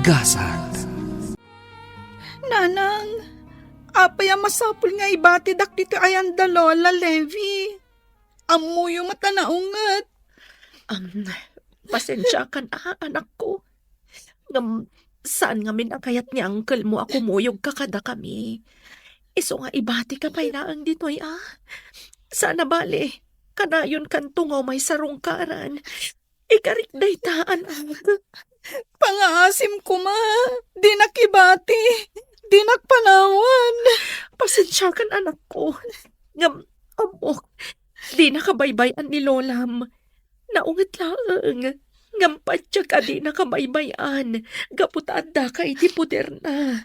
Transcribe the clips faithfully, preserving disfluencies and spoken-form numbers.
gasat. Nanang, apay a masapul nga ibatidak ditoy ayan da Lola Levi? Ammoyo met a naunget. Am, pasensiakan a, anakko. Ngem saan ngamin a kayat ni uncle mo a kumuyogka kadakami. Isu nga ibatika pay laeng ditoy a. Sana bale, kanayonkanto nga umay sarungkaran. Ikarik dayta, anak. Pangaasim koma, dinak ibati, dinak panawan. Pasensiakan, anakko. Ngem, ammok, dinaka baybay-an ni Lolam. Naunget laeng. Ngem patiek a dinaka baybay-an, gapu ta addaka iti poderna.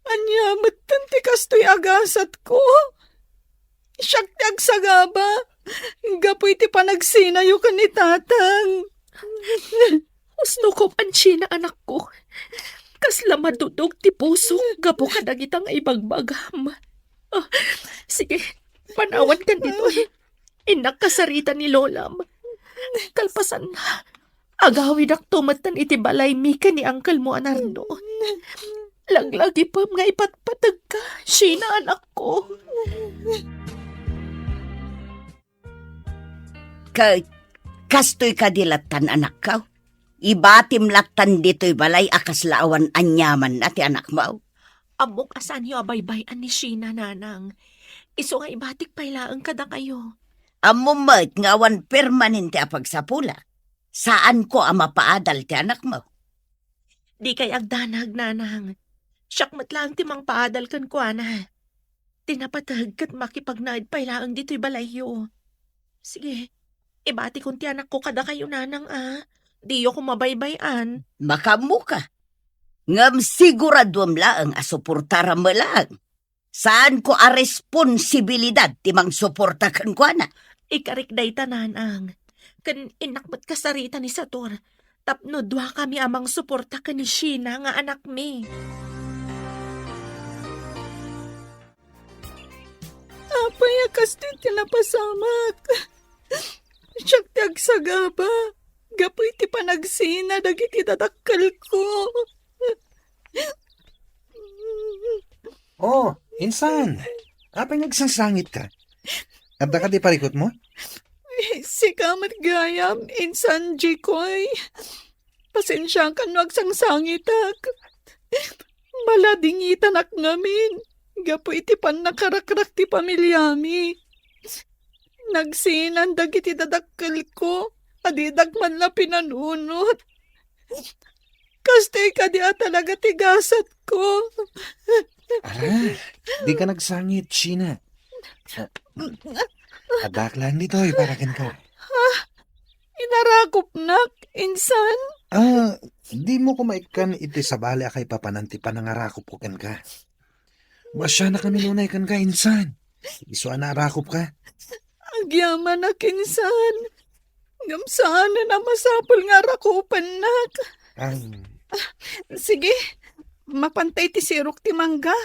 Ania metten ti kastoy a gasatko? Siak ti agsagaba gapu iti panagsinayo ken ni Tatang. Usnokop, Anchina, anakko. Kasla madudog ti pusok gapu kadagita nga ibagbagam. Ah, sige, panawankan ditoy. Innak kasarita ni Lolam. Kalpasanna, agawidakto metten iti balaymi ken ni uncle mo a Nardo. Laglagipem nga ipatpategka, Sheena, anakko. Ket kastoy kadi lattan, anakko? Ibatim lattan ditoy balay a kasla awan aniamanna ti anakmo? Ammok a saanyo a baybay-an ni Sheena, nanang. Isu nga ibatik pay laeng kadakayo. Ammom met nga awan permanente a pagsapulak. Saanko a mapaadal ti anakmo. Dikay agdanag, nanang. Siak met laeng ti mangpaadal kenkuana. Ti napateg ket makipagnaed pay laeng ditoy balayyo. Sige, ibatikon ti anakko kadakayo, nanang, a. Diyo ko mabaybay-an. Makaammoka. Ngem siguraduem laeng a suportaram met laeng. Saanko a responsibilidad ti mangsuporta kenkuana. Ikarik dayta, nanang. Ken innak met kasarita ni Sator. Tapno duakami a mangsuporta ken ni Sheena nga anakmi. Apay a kastoy ti napasamak? Siak ti agsagaba gapu iti panagsina dagiti dadakkelko. Oh, insan. Apay nga agsangsangitka? Adda kadi parikutmo? Ay, sika met gayam, insan Jikoy. Pasensiakan no agsangsangitak. Maladingitanak ngamin gapu iti pannakarakrak ti pamiliami. Nagsinan dagiti dadakkelko a didak man la pinanunot. Kastoy kadi a talaga ti gasatko. Ala, dika nagsangit, Sheena. Ah, addaak laeng ditoy para kenka. Ha? Inarakupnak, insan? Ah, dimo koma ikkan iti sabali a kaipapanan ti panangarakupko kenka. Maasianakami unay kenka, insan. Isu a naarakupka. Agyamanak, insan. Ngem saanen a masapul nga arakupennak. Ah. Sige, mapanta iti sirok ti mangga.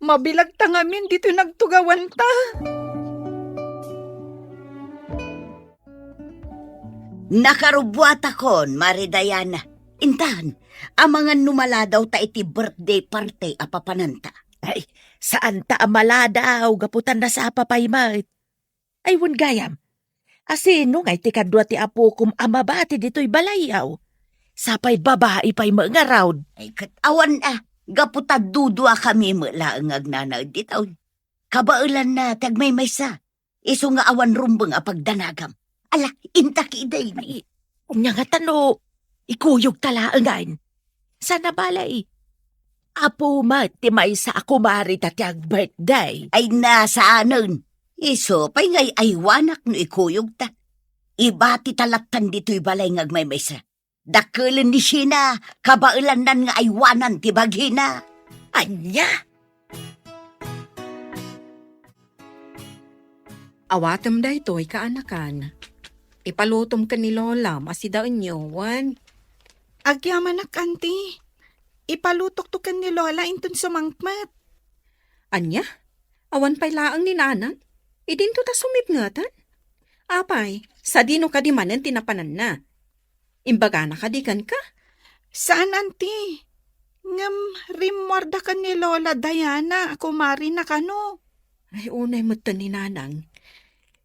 Mabilagta ngamin ditoy nagtugawanta. Nakarubbuatakon, Mari Diana. Intan, amangan no maladawta iti birthday party a papananta. Ay, saanta a maladaw, gapu ta nasapa pay met. Ay, wen gayam, asino ngay ti kadua ti apokom a mabati ditoy balayyo? Sapay babai pay met ngarud. Ay, ket awan a, gapu ta duduakami met laeng nga agnanaed ditoy. Kabaelanna ti agmaymaysa. Isu nga awan rumbeng a pagdanagam. Ala, inta ki idaymi. Ania ngata no ikuyogta laengen? Sana balay, apo met ti maysa a kumarita ti ag-birthday. Ay, saanen. Isu pay nga ay-aywanak no ikuyogta. Ibatita lattan ditoy balay nga agmaymaysa. Dakkelen ni Sheena, kabaelannan nga aywanan ti baghina. Ania? Awatem daytoy, kaanakan. Ipalutom ken ni Lolam a sidaenyo, wen? Agyamanak, Auntie. Ipalutokto ken ni Lola inton sumangpet. Ania? Awan pay laeng ni Nanang? Idinto ta sumipngeten? Apay, sadino kadi manen ti napananna? Imbagana kadi kenka? Saan, Auntie. Ngem rimmuarda ken ni Lola Diana a kumarina kano. Ay, unay metten ni Nanang.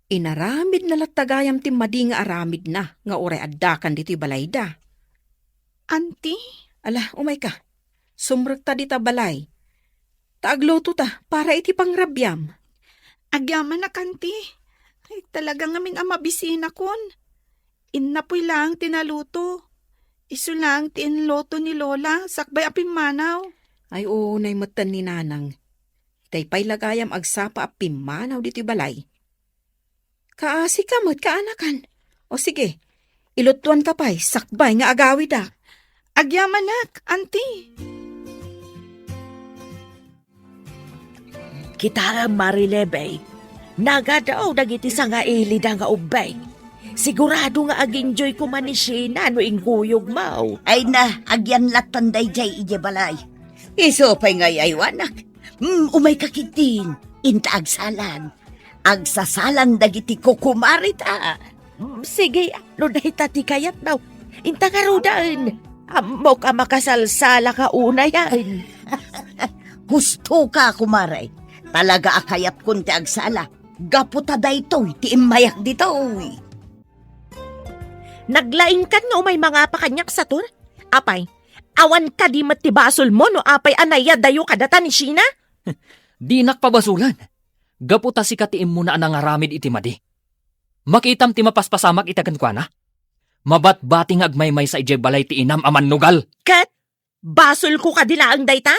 Inaramidna latta gayam ti madi nga aramidna nga uray addakan ditoy balayda. Auntie? Ala, umayka. Sumrekta dita balay. Ta aglutota para iti pangrabiam. Agyamanak, Auntie. Ay, talaga ngamin a mabisinakon. Innapoy laeng ti naluto. Isu laeng ti inluto ni Lola sakbay a pimmanaw. Ay, unay metten ni Nanang. Itay pay la gayam agsapa a pimmanaw ditoy balay. Kaasika met, kaanakan. O sige, ilutuanka pay sakbay nga agawidak. Agyamanak, Auntie. Kitaem, Marilebey, nagadaw dagiti sangailida nga ubbing. Sigurado nga ag-enjoy koma ni Sheena no inkuyogmo. Ay na, agyan lattan daydiay idiay balay. Isu pay nga ay-aywanak. Hmm, umayka ketdin, inta agsalan. Agsasalan dagiti kukumarita. Mm, sige, no dayta ti kayatmo. Inta ngaruden. Ammok a makasalsalaka unayen. Hustoka, kumare. Talaga a kayatkon ti agsala. Gapu ta daytoy ti immayak ditoy. Naglaingkan nga umay mangapa kaniak, Satur? Apay, awan kadi met ti basolmo no apay a nayadayo kadata ni Sheena? Dinak pabasolen. Gapu ta sika ti immuna a nangaramid iti madi. Makitam ti mapaspasamak ita kenkuana? Mabatbati nga agmaymaysa idiay balay ti inam a mannugal. Ket basolko kadi laeng dayta?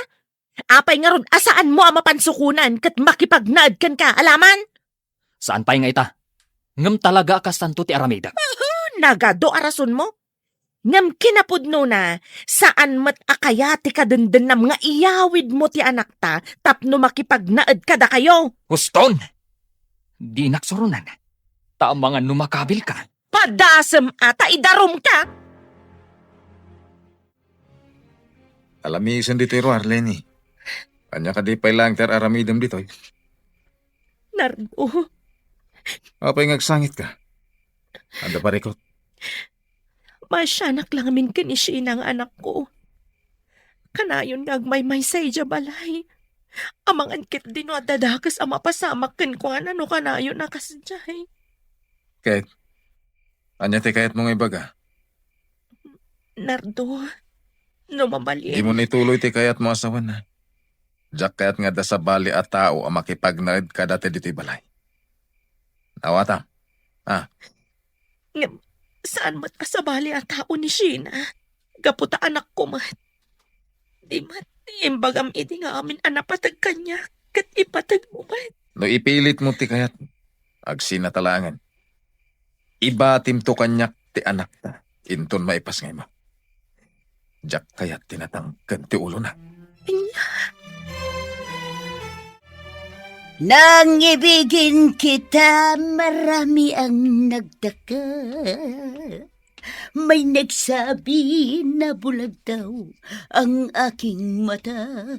Apay ngarud a saanmo a mapansukonan ket makipagnaed kenka, alaman? Saan pay nga ita. Ngem talaga a kastanto ti aramidek. Aha, nagadu a rasonmo. Ngem kinapudnona, saan met a kayat ti kadendennam nga iyawidmo ti anakta tapno makipagnaed kadakayo. Huston! Dinak suronan. Ta amangan no makabilka. Padasem a ta idarumka! Alamisen ditoy ruar, Lenny. Ania kadi pay laeng ti ar-aramidem ditoy? Nardo. Apay nga agsangitka? Adda parikut? Maasianak la ngamin ken ni Sheena nga anakko. Kanayon nga agmaymaysa idiay balay. Amangan ketdi no adda dakes a mapasamak kenkuana no kanayon a kasdiay. Ket, ania ti kayatmo nga ibaga? Nardo, no mabalin. Dimo ituloy ti kayatmo a sawen. Diak kayat nga adda sabali a tao a makipagnaed kadata ditoy balay. Awatam. Ah. Ngem, saan met a sabali a tao ni Sheena? Gapu ta anakko met. Di met, imbagam idi nga amin a napateg kaniak, ket ipateg mo met. No ipilitmo ti kayatmo, agsinata laengen. Ibatimto kaniak ti anakta, inton maipasngaymo. Diak kayat ti natangken ti ulona. Ania? Nangibigin kita, marami ang nagtaka. May nagsabi na bulag daw ang aking mata.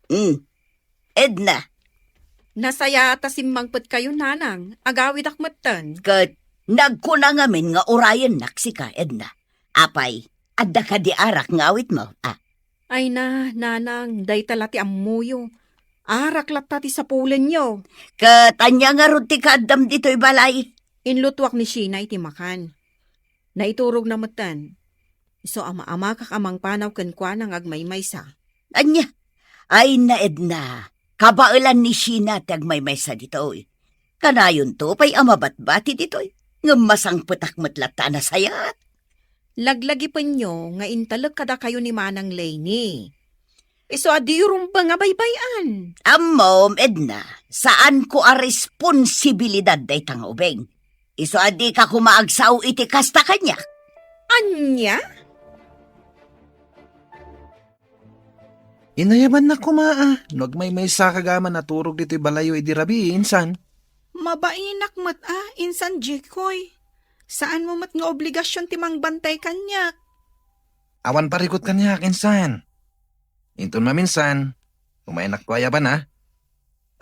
Hmm. Edna. Nasayaat a simmangpetkayo, Nanang. Agawidak metten. Ket nagkuna ngamin nga urayennak sika, Edna. Apay, adda kadi arak nga awitmo, a? Ay na, Nanang, dayta la ti ammoyo. Arak latta ti sapulenyo. Ket ania ngarud ti kaaddam ditoy balay? Inlutuak ni Sheena iti makan. Naiturogna metten. Isu a maamakak a mangpanaw kenkuana nga agmaymaysa. Ania? Ay na, Edna, kabaelan ni Sheena ti agmaymaysa ditoy. Kanayonto pay a mabatbati ditoy, ngem masangpetak met latta a nasayaat. Laglagipenyo nga intalek kadakayo ni Manang Lenny. Isu a diyo rumbeng a baybay-an. Ammom, Edna, saanko a responsibilidad dayta nga ubing. Isu a dika koma agsao iti kasta kaniak. Ania? Inayabannak koma a no agmaymaysa ka gayam a naturog ditoy balayyo idi rabii, insan. Mabainak met a, insan Jikoy. Saanmo met nga obligasion ti mangbantay kaniak. Awan parikut kaniak, insan. Inton maminsan, umaynakto a ayaban a.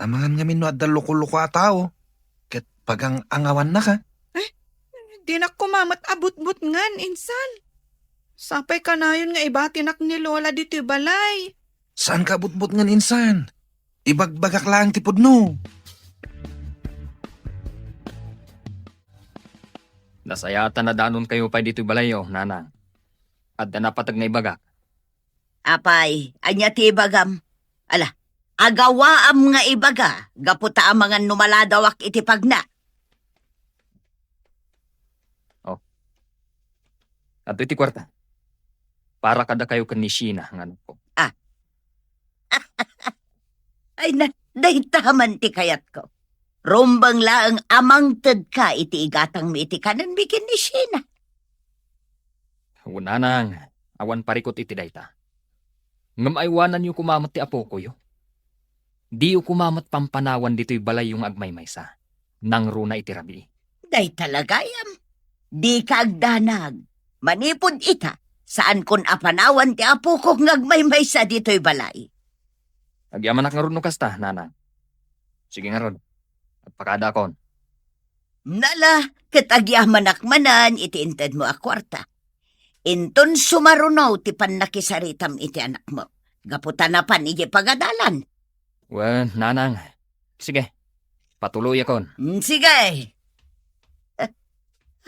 Amangan ngamin no adda loko-loko a tao, ket pagang-angawannaka. Eh, dinak koma met a butbutngen, insan. Sapay kanayon nga ibatinak ni Lola ditoy balay. Saanka a butbutngen insan? Ibagbagak laeng ti pudno. Nasayaat a nadanonkayo pay ditoy balayyo, Nanang. Adda napateg nga ibagak. Apay, ania ti ibagam? Ala, agawaam nga ibaga, gapu ta amangan no maladawak iti pagna. Oh. Adtoy ti kuarta. Para kadakayo ken ni Sheena nga anakko. Ah. Ay na, dayta man ti kayatko. Rumbeng laeng a mangtedka iti igatangmi iti kanenmi ken ni Sheena. Wen, Nanang, awan parikut iti dayta. Ngem aywananyo koma met ti apokoyo. Diyo koma met pampanawan ditoy balayyo nga agmaymaysa. Nangruna iti rabii. Dayta la gayam. Dika agdanag. Manipud ita, saankon a panawan ti apoko nga agmaymaysa ditoy balay. Agyamanak ngarud no kasta, Nanang. Sige ngarud, agpakadaakon. Nala, ket agyamanak manen iti intedmo a kuarta. Inton sumaruno ti pannakisaritam iti anakmo, gapu ta napan idiay pagadalan. Wen, Nanang. Sige, patuloyakon. Mm, sige. Eh,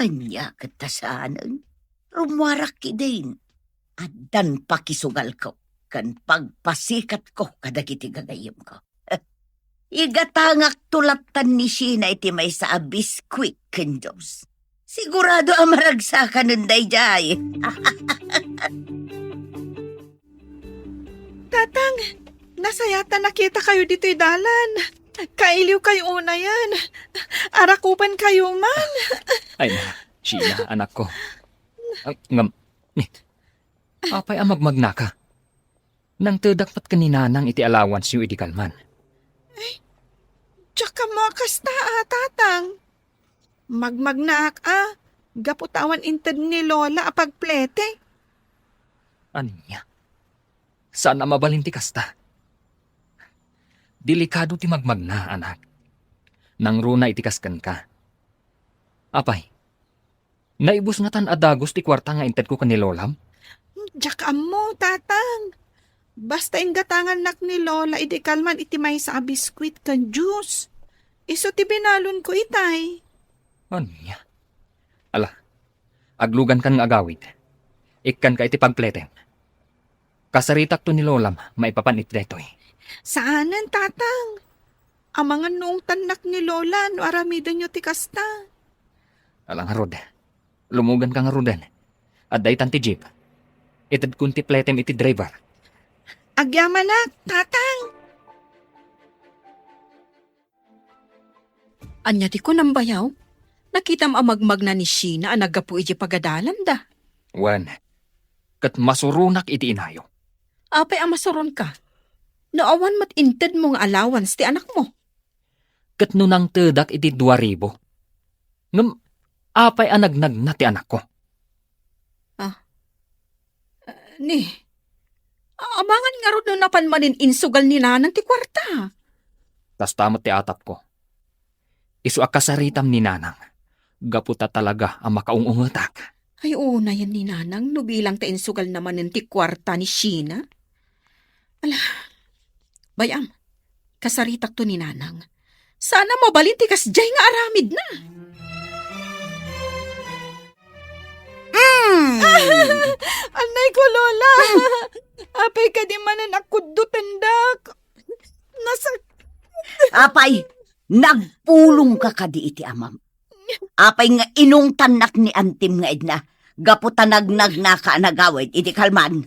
ania ket ta saanen? Rummuarak idin. Addan pakisugalko ken pagpasikatko kadagiti gagayyemko. Igatangakto lattan ni Sheena iti maysa a biskuit ken juice. Sigurado a maragsakanen daydiay. Tatang, nasayaat a nakitakayo ditoy dalan. Kailiwkayo unayen. Arakupankayo man. Ay na, Sheena, anakko. Ah, ngem, apay a magmagnaka? Nangtedak met ken ni Nanang iti allowanceyo idi kalman. Ay, diak ammo a kasta a, Tatang. Magmagnaak a, gapu ta awan inted ni Lola a pagplete. Ania? Saan a mabalin ti kasta? Delikado ti magmagna, anak. Nangruna iti kas kenka. Apay, naibus ngatan a dagus ti kuarta nga intedko ken ni Lolam? Diak ammo, Tatang. Basta inggatangannak ni Lola idi kalman iti maysa a biskuit ken juice. Isu ti binalonko itay. Ania? Ala, aglugankan nga agawid. Ikkanka iti pagpletem. Kasaritakto ni Lolam maipapan iti daytoy. Saanen, Tatang. Amangan no ungtannak ni Lola no aramidenyo ti kasta. Ala ngarud. Lumuganka ngaruden. Adda itan ti jeep. Itedkon ti pletem iti driver. Agyamanak, Tatang. Ania ti kunam, bayaw? Nakitam a magmagna ni Sheena a naggapu iti pagadalanda. Wen, ket masuronak iti inayo. Apay a masuronka? No awan met intedmo nga allowance ti anakmo. Ket no nangtedak iti dua ribu. Ngem apay a nagnagna ti anakko? Ah. Ni, amangan ngarud no napan manen insugal ni Nanang ti kuarta. Kasta met ti atapko. Isu a kasaritam ni Nanang, gapu ta talaga a makaung-ungetak. Ay, unayen ni Nanang no bilang ta insugalna manen ti kuarta ni Sheena. Ala, bay-am, kasaritakto ni Nanang. Saan a mabalin ti kasdiay nga aramidna. Mm. Annay ko, Lola! Apay kadi manen a kuddotendak? Nasak- Apay, nagpulongka kadi iti amam? Apay nga inungtannak ni antim nga idna, gapu ta nagnagnaka a nagawid iti kalman?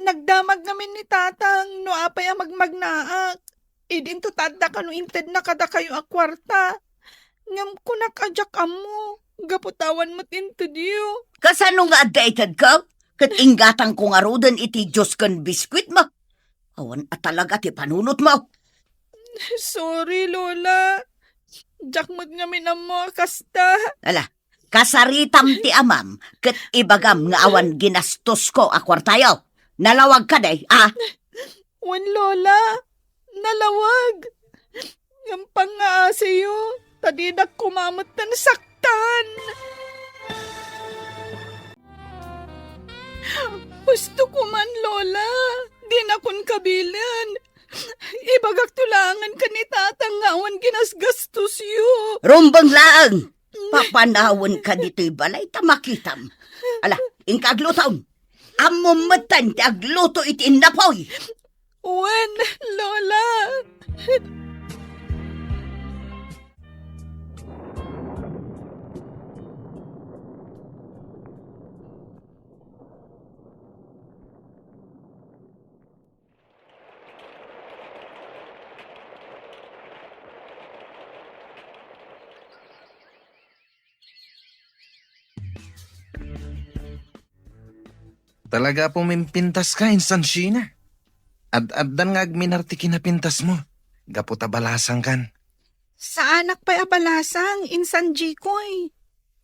Nagdamag ngamin ni Tatang no apay a magmagnaak. Idinto ta adda kano intedna kadakayo a kuarta. Ngem kunak a diak ammo, gapu ta awan met intedyo. Kasano nga adda itedko? Ket inggatangko ngaruden iti juice ken biskuitmo. Awan a talaga ti panunotmo. Sorry, Lola. Diak met ngamin ammo a kasta. Ala, kasaritam ti amam ket ibagam nga awan ginastosko a kuartayo. Nalawag kadi, a? Wen, Lola. Nalawag. Ngem pangngaasiyo, ta didak koma metten saktan. Husto ko man, Lola. Dinakon kabilen. Ibagakto laengen ken ni Tatang nga awan ginasgastosyo. Rumbeng laeng! Papanawenka ditoy balay ta makitam. Ala, inka aglutom. Ammom metten ti agluto iti innapoy. Wen, Lola. Talaga pumimpintas ka, insan Sheena. Ad-addan nga agminar ti kinapintas mo. Gapu ta balasang kan. Saanak pay a balasang, insan Jikoy.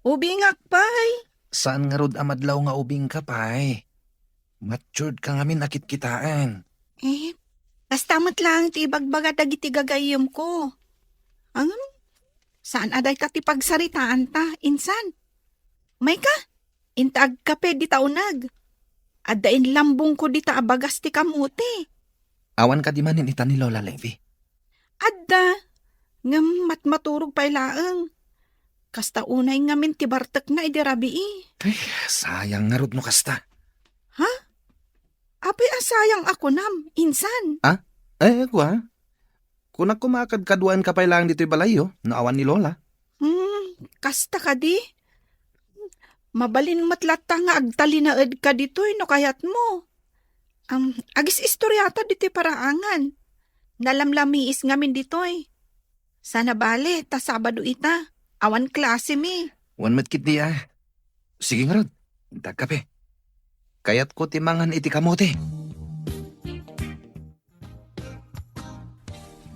Ubingak pay. Saan ngarud a madlaw nga ubing ka pay? Matured ka ngamin a kitkitaen. Eh, kasta met laeng ti ibagbaga dagiti gagayyemko. Ngem, saan a dayta ti pagsaritaanta, insan? Mayka, inta agkape dita uneg. Adda inlambongko dita a bagas ti kamote. Awan kadi manen ita ni Lola Levy? Adda, ngem matmaturog pay laeng. Kasta unay ngamin ti bartekna idi rabii. Ay, sayang ngarud no kasta. Ha? Apay a sayang a kunam, insan? Ah? Eh, kua? Kunak koma a kadkaduaenka pay laeng ditoy balayyo, no awan ni Lola. Hmm, kasta kadi? Mabalin met latta nga agtalinaedka ditoy no kayatmo. Am, agis-istoriata ditoy paraangan. Nalamlamiis ngamin ditoy. Sana bale, ta Sabado ita. Awan klasemi. Wen met ketdi a. Sige ngarud, inta agkape. Kayatko ti mangan iti kamote.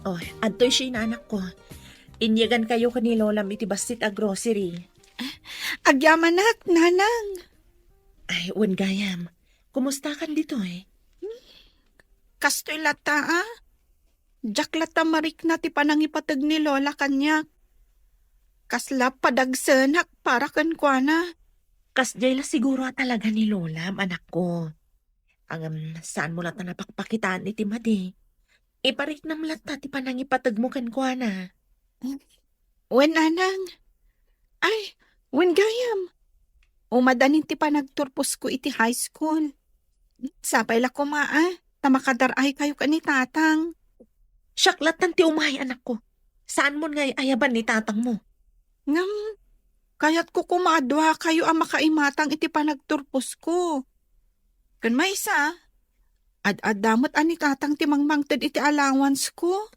Oh, adtoy Sheena, anakko. Inyegankayo ken ni Lolam iti bassit a grocery. Agyamanak, Nanang. Ay, wen gayam. Kumustakan ditoy? Kastoy latta, a. Diak latta marikna ti panangipateg ni Lola kaniak. Kasla padagsenak para kenkuana. Kasdiay la siguro a talaga ni Lolam, anakko. Ngem, saanmo latta napakpakitaan iti madi. Ipariknam latta ti panangipategmo kenkuana. Wen, Nanang. Ay, wen gayam. Umadanin ti panagturposko iti high school. Sapay la koma, a, ta makadar-aykayo ken ni Tatang. Siak lattan ti umay, anakko. Saanmon nga ay-ayaban ni Tatangmo? Ngem, kayatko koma a duakayo a makaimatang iti panagturposko. Ken maysa, ad-adda met a ni Tatang ti mangmangted iti allowance-ko.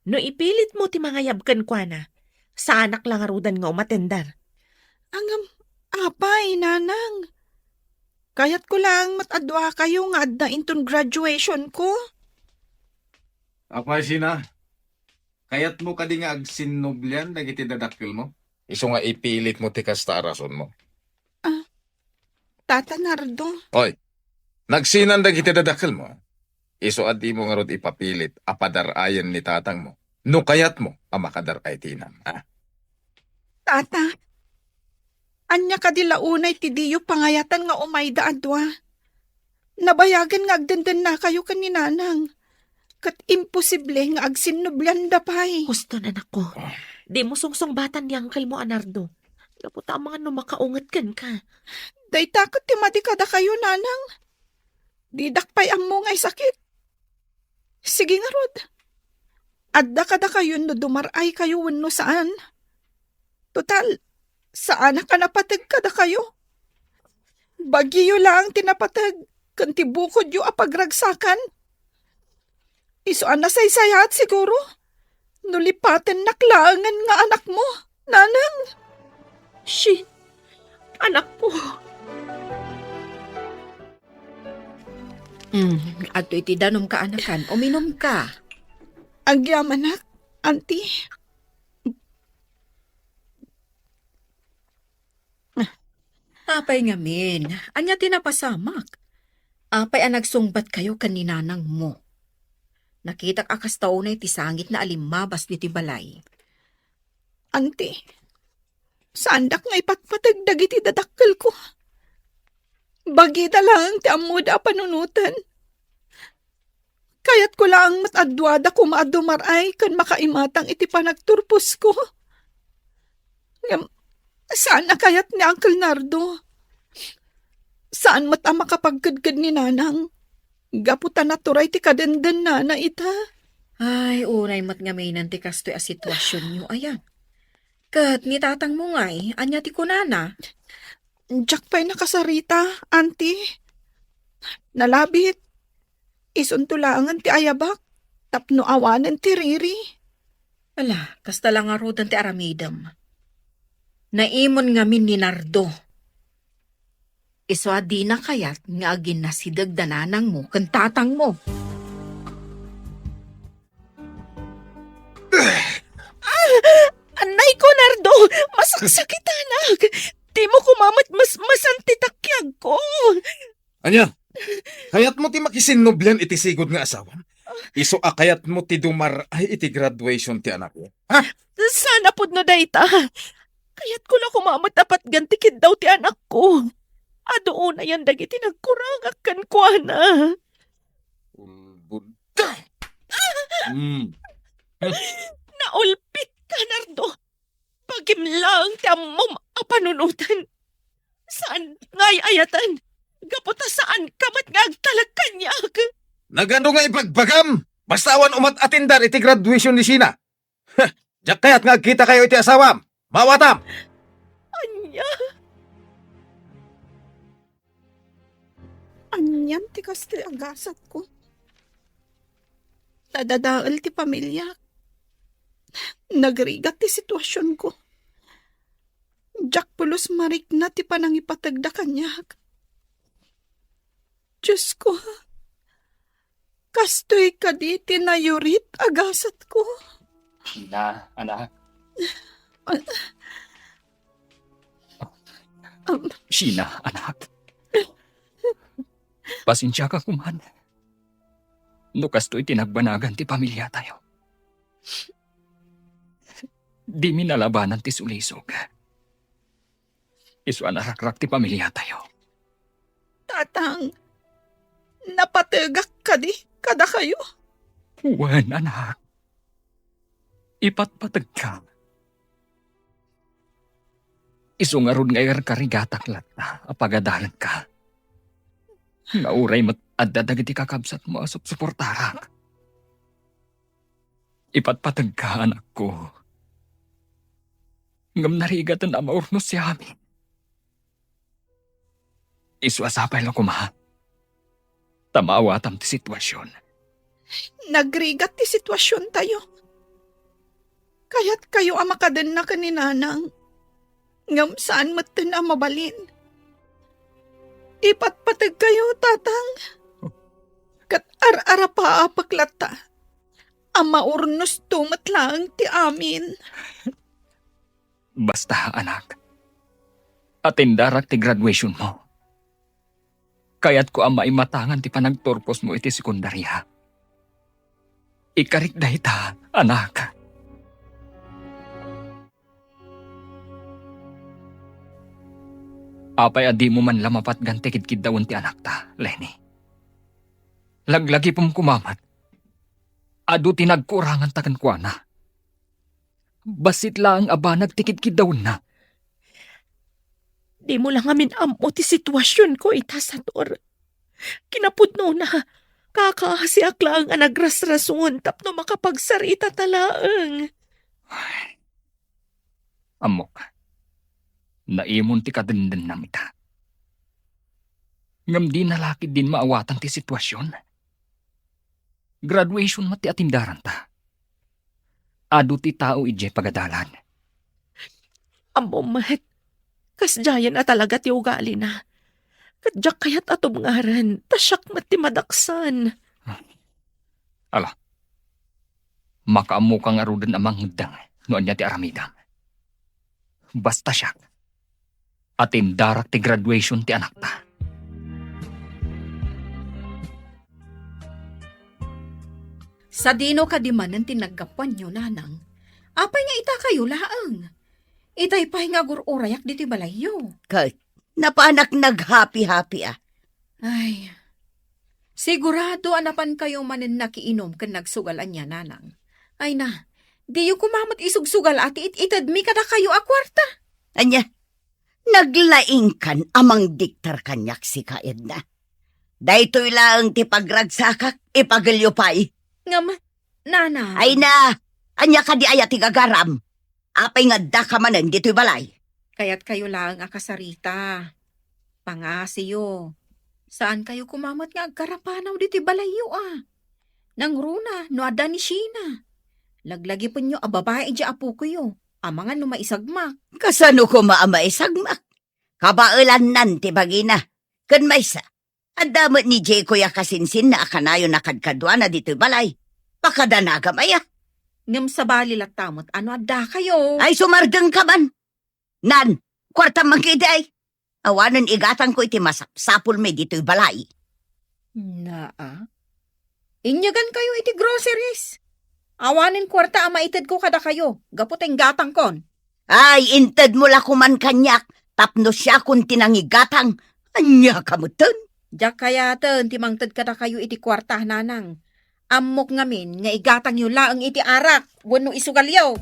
No ipilitmo ti mangayab kenkuana, saanak la ngaruden nga umatender. Ngem, apay, Nanang? Kayatko laeng met a duakayo nga adda inton graduation-ko. Apay, Sheena? Kayatmo kadi nga agsinnublian dagiti dadakkelmo? Isu nga ipilitmo ti kasta a rasonmo. Ah, Tata Nardo. Oy, nagsinan dagiti dadakkelmo. Isu a dimo ngarud ipapilit a padar-ayen ni tatangmo no kayatmo a makadar-ay ti inam, a? Tata, ania kadi la unay ti diyo pangayatan nga umayda a dua? Nabayagen nga agdendennakayo ken ni Nanang, ket imposible nga agsinnublianda pay. Huston, anakko. Dimo sungsungbatan ni Uncle mo a Nardo. Gapu ta amangan no makaunget kenka. Dayta ket ti madi kadakayo, Nanang. Didak pay ammo nga isakit. Sige ngarud, adda kadakayo no dumar-aykayo wenno saan. Total, saanak a napateg kadakayo. Bagyo laeng ti napateg ken ti bukodyo a pagragsakan. Isu a nasaysayaat siguro no lipatennak laengen nga anakmo, Nanang. Shin, anakko. Mm, adtoy ti danumka, anakan. Uminumka. Agyamanak, Auntie. Apay ngamin, ania ti napasamak? Apay a nagsungbatkayo ken ni nanangmo? Nakitak a kasta unay ti sangitna a limmabas ditoy balay. Auntie, saandak nga ipatpateg dagiti dadakkelko. Bagida laeng ti ammoda a panunoten. Kayatko laeng met a duada koma a dumar-ay ken makaimatang iti panagturposko. Ngem, saan a kayat ni Uncle Nardo. Saan met a makapagkedked ni Nanang. Gapu ta naturay ti kadendennana ita. Ay, unay met ngamin ti kastoy a situasionyo, aya. Ket ni tatangmo ngay, ania ti kunana? Diak pay nakasarita, Auntie. Nalabit. Isunto laengen ti ayabak tapno awanen ti riri. Ala, kasta la ngaruden ti aramidem. Naimon ngamin ni Nardo. Isu a dina kayat nga aginnasideg da nanangmo ken tatangmo. Ah! Anay ko, Nardo! Masaksakitanak! Dimo koma met masmasan ti takiagko! Ania? Kayatmo ti makisinnublian iti sigud nga asawam? Isu a kayatmo ti dumar-ay iti graduation ti anakmo? Ha? Sana pudno dayta. Kayatko la koma met a patgan ti kiddaw ti anakko. Adu unayen dagiti nagkurangak kenkuana. Ulbod. Hmm. Naulpit ka, Nardo. Bagim laeng ti ammom a panunoten. Saan nga ay-ayaten? Gapu ta saan ka met nga agtalek kaniak. Nagano nga ibagbagam? Basta awan umat atindar iti graduation ni Sheena. Heh, diak kayat nga agkitakayo iti asawam. Maawatam! Ania? Anian ti kastoy a gasatko? Nadadael ti pamiliak. Nagrigat ti situasionko. Diak pulos marikna ti panangipategda kaniak. Diosko, kastoy kadi ti nayurit a gasatko? Sheena, anak. Am- Sheena, anak. Pasensiaka koman no kastoy ti nagbanagan ti pamiliatayo. Dimi nalabanan ti sulisog. Isu a narakrak ti pamiliatayo. Tatang, napategak kadi kadakayo? Wen, anak. Ipatpategka. Isu ngarud nga irkarigatak latta a pagadalanka. Nga uray met adda dagiti kakabsatmo a supsuportarak. Ipatpategka, anakko. Ngem narigaten a maurnos ti amin. Isu a sapay la koma ta maawatam ti situasion. Nagrigat ti situasiontayo. Kayatkayo a makadenna ken ni Nanang, ngem saan metten a mabalin. Ipatpategkayo, Tatang. Ket ar-arapaapek latta a maurnosto met laeng ti amin. Basta, anak, atendarak ti graduationmo. Kayatko a maimatangan ti panagturposmo iti sekundaria. Ikarik dayta, anak. Apay a dimo man la mapatgan ti kidkiddawen ti anakta, Lenny? Laglagipem koma met. Adu ti nagkuranganta kenkuana. Bassit laeng a banag ti kidkiddawenna. Dimo la ngamin ammo ti situasionko ita, Sator. Kinapudnona, kakaasiak laeng a nagrasrason tapno makapagsarita ta laeng. Ay, ammok, naimon ti kadendennam ita. Ngem dina la ketdin maawatan ti situasion. Graduation met ti atendaranta. Adu ti tao idiay pagadalan. Ammom met, kasdiayen a talaga ti ugalina. Ket diak kayat a tubngaren, ta siak met ti madaksan. Ala, makaammoka ngaruden a mangeddeng no ania ti aramidem. Basta siak, atendarak ti graduation ti anakta. Sadino kadi manen ti naggapuanyo, Nanang? Apay nga itakayo laeng? Itay pay nga agur-urayak ditoy balayyo. Ket, Napanak naghapi-hapi a. Ay, sigurado a napankayo manen nakiinom ken nagsugal ania, nanang. Ay na, diyo koma met isugsugal a ti it-itedmi kadakayo a kuarta. Ania, naglaingkan a mangdiktar kaniak sika, Edna. Daytoy laeng ti pagragsakak, ipagelyo pay. Ngem, nanang. Ay na, ania kadi aya ti gagaram? Apay nga addaka manen ditoy balay? Kayatkayo laeng a kasarita. Pangasiyo. Saankayo koma met nga agkarapanaw ditoy balayyo a. Nangruna no adda ni Sheena. Laglagipenyo a babai idiay apokoyo, amangan no maisagmak. Kasano koma a maisagmak? Kabaelannan ti bagina. Ken maysa, adda met ni Jeko a kasinsinna a kanayon a kadkaduana ditoy balay. Pakadanagam aya. Ngem sabali latta met a no addakayo. Ay, sumardengka man. Nan, kuartam man ketdi. Awanen igatangko iti masapsapulmi ditoy balay. Naa. Inyagankayo iti groceries. Awanen kuarta a maitedko kadakayo gapu ta inggatangkon. Ay, intedmo la koman kaniak tapno siakon ti nangigatang. Ania ka metten? Diak kayaten ti mangted kadakayo iti kuarta, nanang. Ammok ngamin nga igatangyo laeng iti arak wenno isugalyo.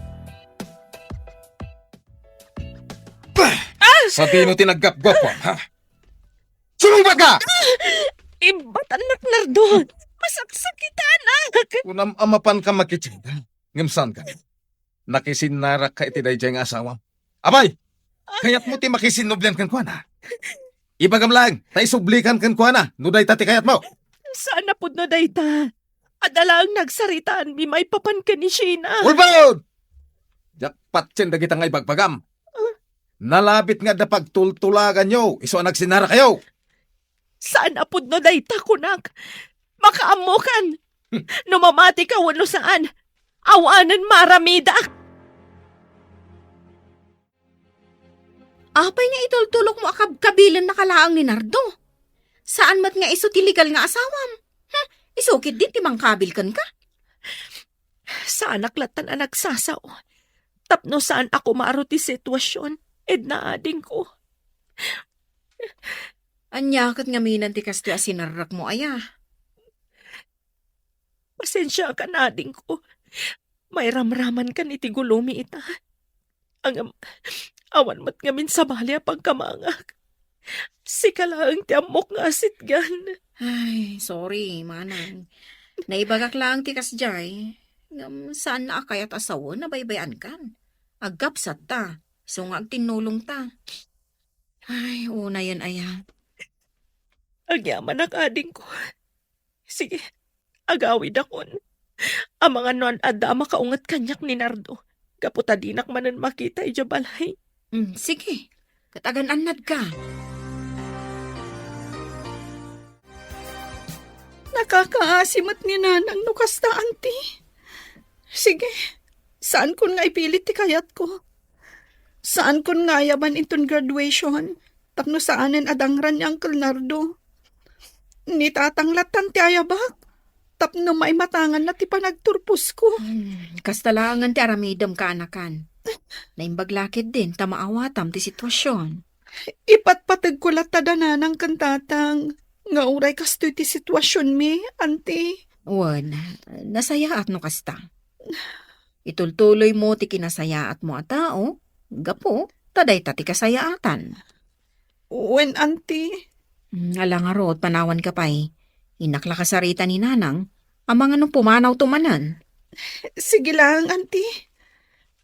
Bah! Ah! Sadino ti naggapgapam, ha? Sumungbat ka! Ibatannak, Nardo. Masaksakitanak. Kunam a mapanka makitida. Ngem saan ka? Nakisinnarak ka iti daydiay nga asawam. Apay! Kayatmo ti makisinnublian kenkuana? Ibagam laeng, ta isublikan kenkuana no dayta ti kayatmo. Saan a pudno dayta. Adda laeng nagsaritaanmi maipapan ken ni Sheena. Ulbod! Diak patien dagita nga ibagbagam. Ah. Nalabit nga adda pagtultulaganyo, isu a nagsinnarakayo. Saan a pudno dayta, kunak. Makaammokan. Hmm. No mamatika wenno saan, awanen maaramidak. Apay nga itultulokmo a kabkabilennaka laeng ni Nardo? Saan met nga isu ti legal nga asawam? Hmm, isu ketdi ti mangkabil kenka? Saanak lattan a nagsasao. Tapno saan a kumaro ti sitwasion, Edna adingko. Ania ket ngamin ti kastoy a sinarrakmo aya? Pasensiakan, adingko. Mairamramankan iti gulomi ita. Ngem, awan met ngamin sabali a pagkamangak. Sika laeng ti ammok nga asitgan. Ay, sorry, manang. Naibagak laeng ti kasdiay. Ngem, saan a kayat a sawen a baybay-ankan. Agkapsat ta. Isu nga agtinnulong ta. Ay, unayen aya. Agyamanak, adingko. Sige, agawidakon. Amangan no adda a makaunget kaniak ni Nardo, gapu ta dinak manen makita idiay balay. Mm, sige. Ket agan-annadka. Nakakaasi met ni Nanang no kasta, Auntie. Sige, saankon nga ipilit ti kayatko. Saankon nga ayaban inton graduation, tapno saanen a dangran ni Uncle Nardo. Ni Tatang lattan ti ayabak, tapno maimatanganna ti panagturposko. Hmm, kasta laengen ti aramidem, kaanakan. Naimbag la ketdin ta maawatam ti sitwasion. Ipatpategko latta da Nanang ken Tatang nga uray kastoy ti situasionmi, Auntie. Wen, nasayaat no kasta. Itultuloymo ti kinasayaatmo a tao, gapu ta dayta ti kasayaatan. Wen, Auntie. Mm, ala ngarud, panawanka pay. Innak la kasarita ni Nanang, amangan no pumanawto manen. Sige laeng, Auntie.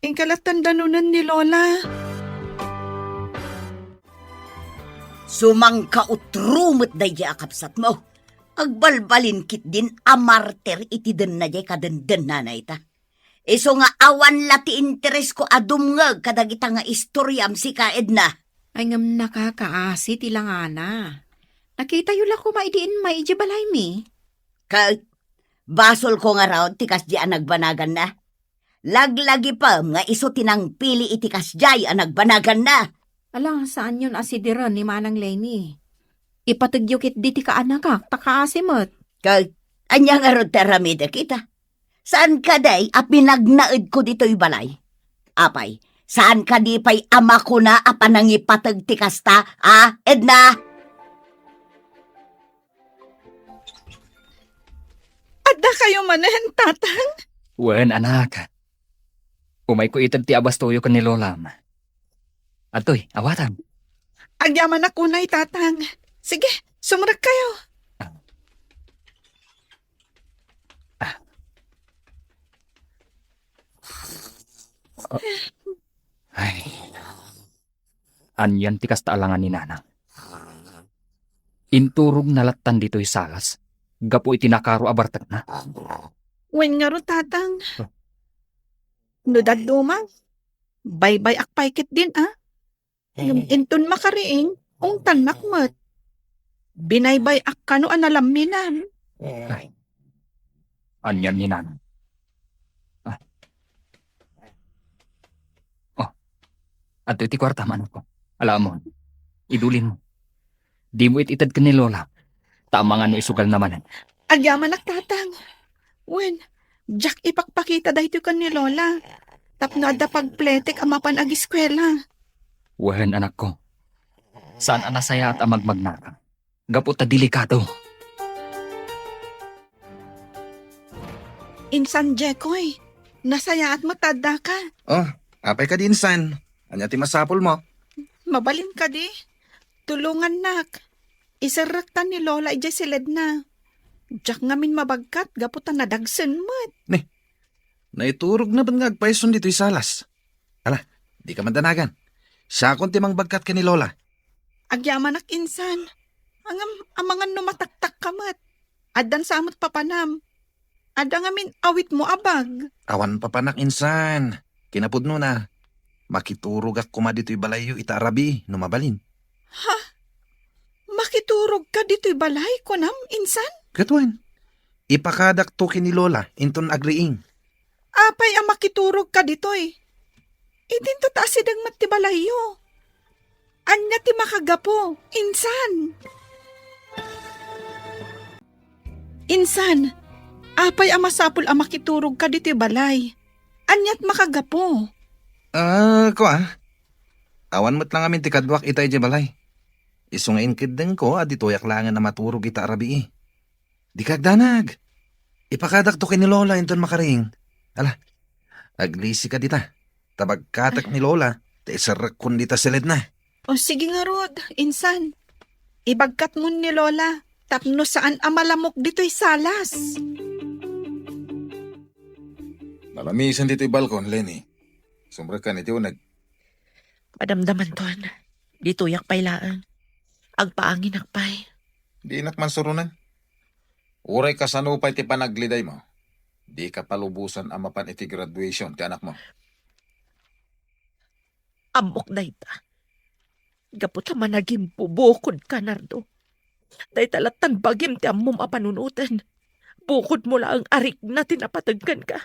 Inka lattan danunen ni Lola. Sumangkautro met daydiay a kabsatmo. Agbalbalin ketdin a martir iti denna diay kadendennana ita. Isu nga awan la ti interesko a dumngeg kadagita nga istoriam, sika, Edna. Ay, ngem nakakaasi ti langana. Nakitayo la koma idi immay idiay balaymi. Ket basolko ngarud ti kasdiay a nagbanaganna. Laglagipem nga isu ti nangpili iti kasdiay a nagbanaganna. Ala, saanyon a sideren ni Manang Lenny. Ipategyo ketdi ti kaanakak, ta kaasi met. Ket ania ngarud ti aramidek ita? Saan kadi a pinagnaedko ditoy balay? Apay, Saan kadi pay a makuna a panangipateg ti kasta, a, Edna? Adda kayo manen, Tatang? Wen, anak. Umayko ited ti abastoyo ken ni Lolam. Adtoy, awatam. Agyamanak unay, Tatang. Sige, sumrek kayo. Ah. Ah. Ay. Anian ti kasta alangan ni Nanang? Inturogna lattan ditoy salas gapu iti nakaro a bartekna. Wen ngarud, Tatang. Huh. No dadduma, baybay-ak pay ketdin, a? Ngem inton makariing, ungtannak met. Binaybay-ak kano a nalamminam. Ay. Anian ni Nanang? Ah. Oh. Adtoy ti kuartam, anakko. Ala, ammom. Idulinmo. Dimo it-ited ken ni Lola. Ta amangan no isugalna manen. Agyamanak, Tatang. Wen, diak ipakpakita daytoy ken ni Lola. Tapno adda pagpletek a mapan agiskuela. Wen, anakko. Saan a nasayaat a magmagnaka. Gapu ta delikado. Insan Jekoy, nasayaat met ta addaka. Oh, apay kadi, insan? Ania ti masapulmo? Mabalin kadi? Tulongannak. Iserrektan ni Lola idiay siledna. Diak ngamin mabagkat gapu ta nadagsen met. Ni, naiturogna met nga agpayson ditoy salas. Ala, dika madanagan. Siakon ti mangbagkat ken ni Lola. Agyamanak, insan. Ngem, amangan no mataktakka met. Addan sa met papanam. Adda ngamin awitmo a bag. Awan papanak, insan. Kinapudnona, makiturogak koma ditoy balayyo ita a rabii no mabalin. Ha? Makiturogka ditoy balay, kunam, insan? Ket wen, ipakadakto ken ni Lola inton agriing. Apay a makiturogka ditoy? Idinto ta asideg met ti balayyo. Ania ti makagapu, insan? Insan, apay a masapul a makiturogka ditoy balay? Aniat makagapu? Ah, kua. Awan met la ngamin ti kaduak ita idiay balay. Isu nga inkeddengko a ditoyak laengen a maturog ita a rabii. Dika agdanag. Ipakadakto ken ni Lola inton makariing. Ala, aglisika dita. Ta bagkatek ni Lola, ta iserrekkon dita siledna. O, sige ngarud, insan. Ibagkatmon ni Lola, tapno saan a malamok ditoy salas. Nalamisan ditoy balkon, Lenny. Sumrekkan iti uneg. Madamdamanton. Ditoyak pay laeng. Agpaanginak pay. Dinak man suronen. Uray kasano pay ti panaglidaymo, dika palubosan a mapan iti graduation ti anakmo. Ammok dayta. Gapu ta managimbubukod ka, Nardo. Dayta lattan bagim ti ammom a panunoten. Bukodmo laeng a rikna ti napateg kenka.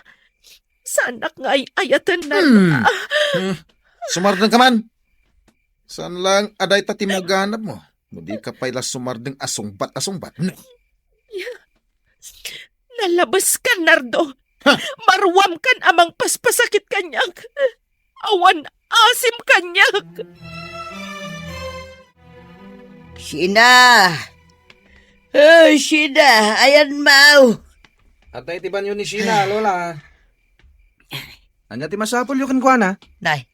Saanak nga ay-ayaten, Nardo. Hmm. Ah. Hmm. Sumardeng ka man. Saan lang a dayta ti maganabmo? No di ka pay la sumardeng a sungbat a sungbat. Ya. Nalabes ka, Nardo. Ha? Maruam kan a mangpaspasakit kaniak. Awan asim kaniak. Sheena! Oh, Sheena, ayan maw. Adda iti banio ni Sheena, Lola. Ania ti masapulyo kenkuana? Nay,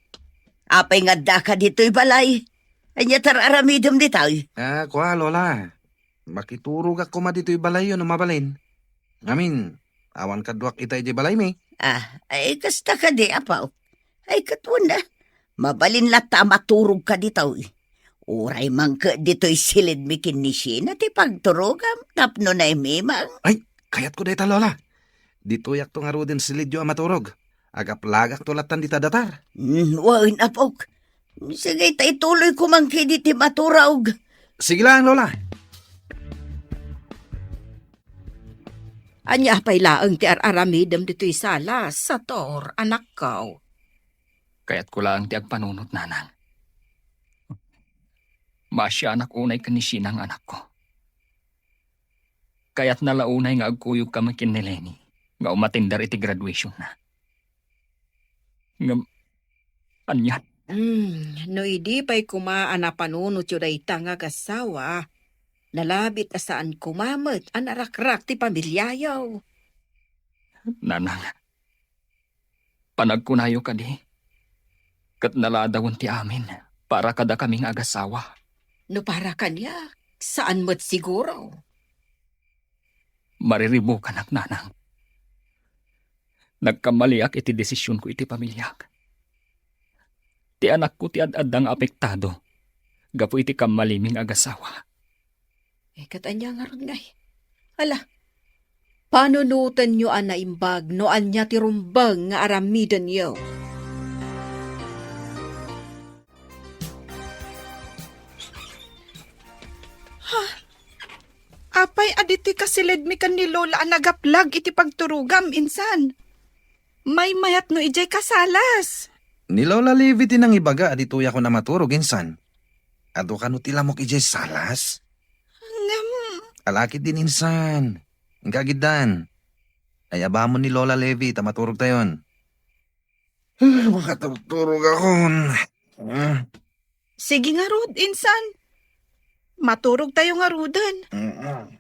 apay nga addaka ditoy balay? Ania ti ar-aramidem ditoy? Ah, kua, Lola. Makiturogak koma ditoy balayyo no mabalin. Ngamin, awan kaduak ita idiay balaymi. Ah, ay, kasta kadi, apo. Ay, ket wen, ah. Mabalin latta a maturogka ditoy. Uray mangke ditoy silidmi ken ni Sheena ti pagturogam tapno naimimang. Ay, kayatko dayta, Lola. Ditoyakto ngaruden silidyo a maturog. Agaplagakto lattan dita datar. Mm, wen, apok. Sige, ta ituloy ko man kadi ti maturog. Sige lang, Lola. Ania pay laeng ti ar-aramidem ditoy sala, Sator, anakko? Kayatko laeng ti agpanunot, Nanang. Maasianak unay ken ni Sheena nga anakko. Kayatna la unay nga agkuyogkami ken ni Lenny nga umatender iti graduationna. Ngem, anian. Hmm, no idi pay koma a napanunotyo dayta nga agassawa, nalabit a saan koma met a narakrak ti pamiliayo. Nanang, panagkunayo kadi, ket naladawen ti amin para kadakami nga agassawa. No para kaniak, saan met siguro. Mariribukanak, Nanang. Nagkammaliak iti desisionko iti pamiliak. Ti anakko ti ad-adda nga apektado gapu iti kammalimi nga agassawa. Eh, ket ania ngarud ngay? Ala, panunotenyo a naimbag no ania ti rumbeng nga aramidenyo. Ha? Apay a ditoy kasiledmi ken ni Lola a nagaplag iti pagturogam, insan? Maymayat no idiay kasalas. Ni Lola Levi ti nangibaga a ditoyak a maturog, insan. Adu kano ti lamok idiay salas? Ngem. Alakit din, insan. Inka agiddan. Ay, abamon ni Lola Levi ta maturog tayon. Ah, makaturturog akon. Ah. Sige ngarud, insan. Maturog tayo ngaruden. Mm.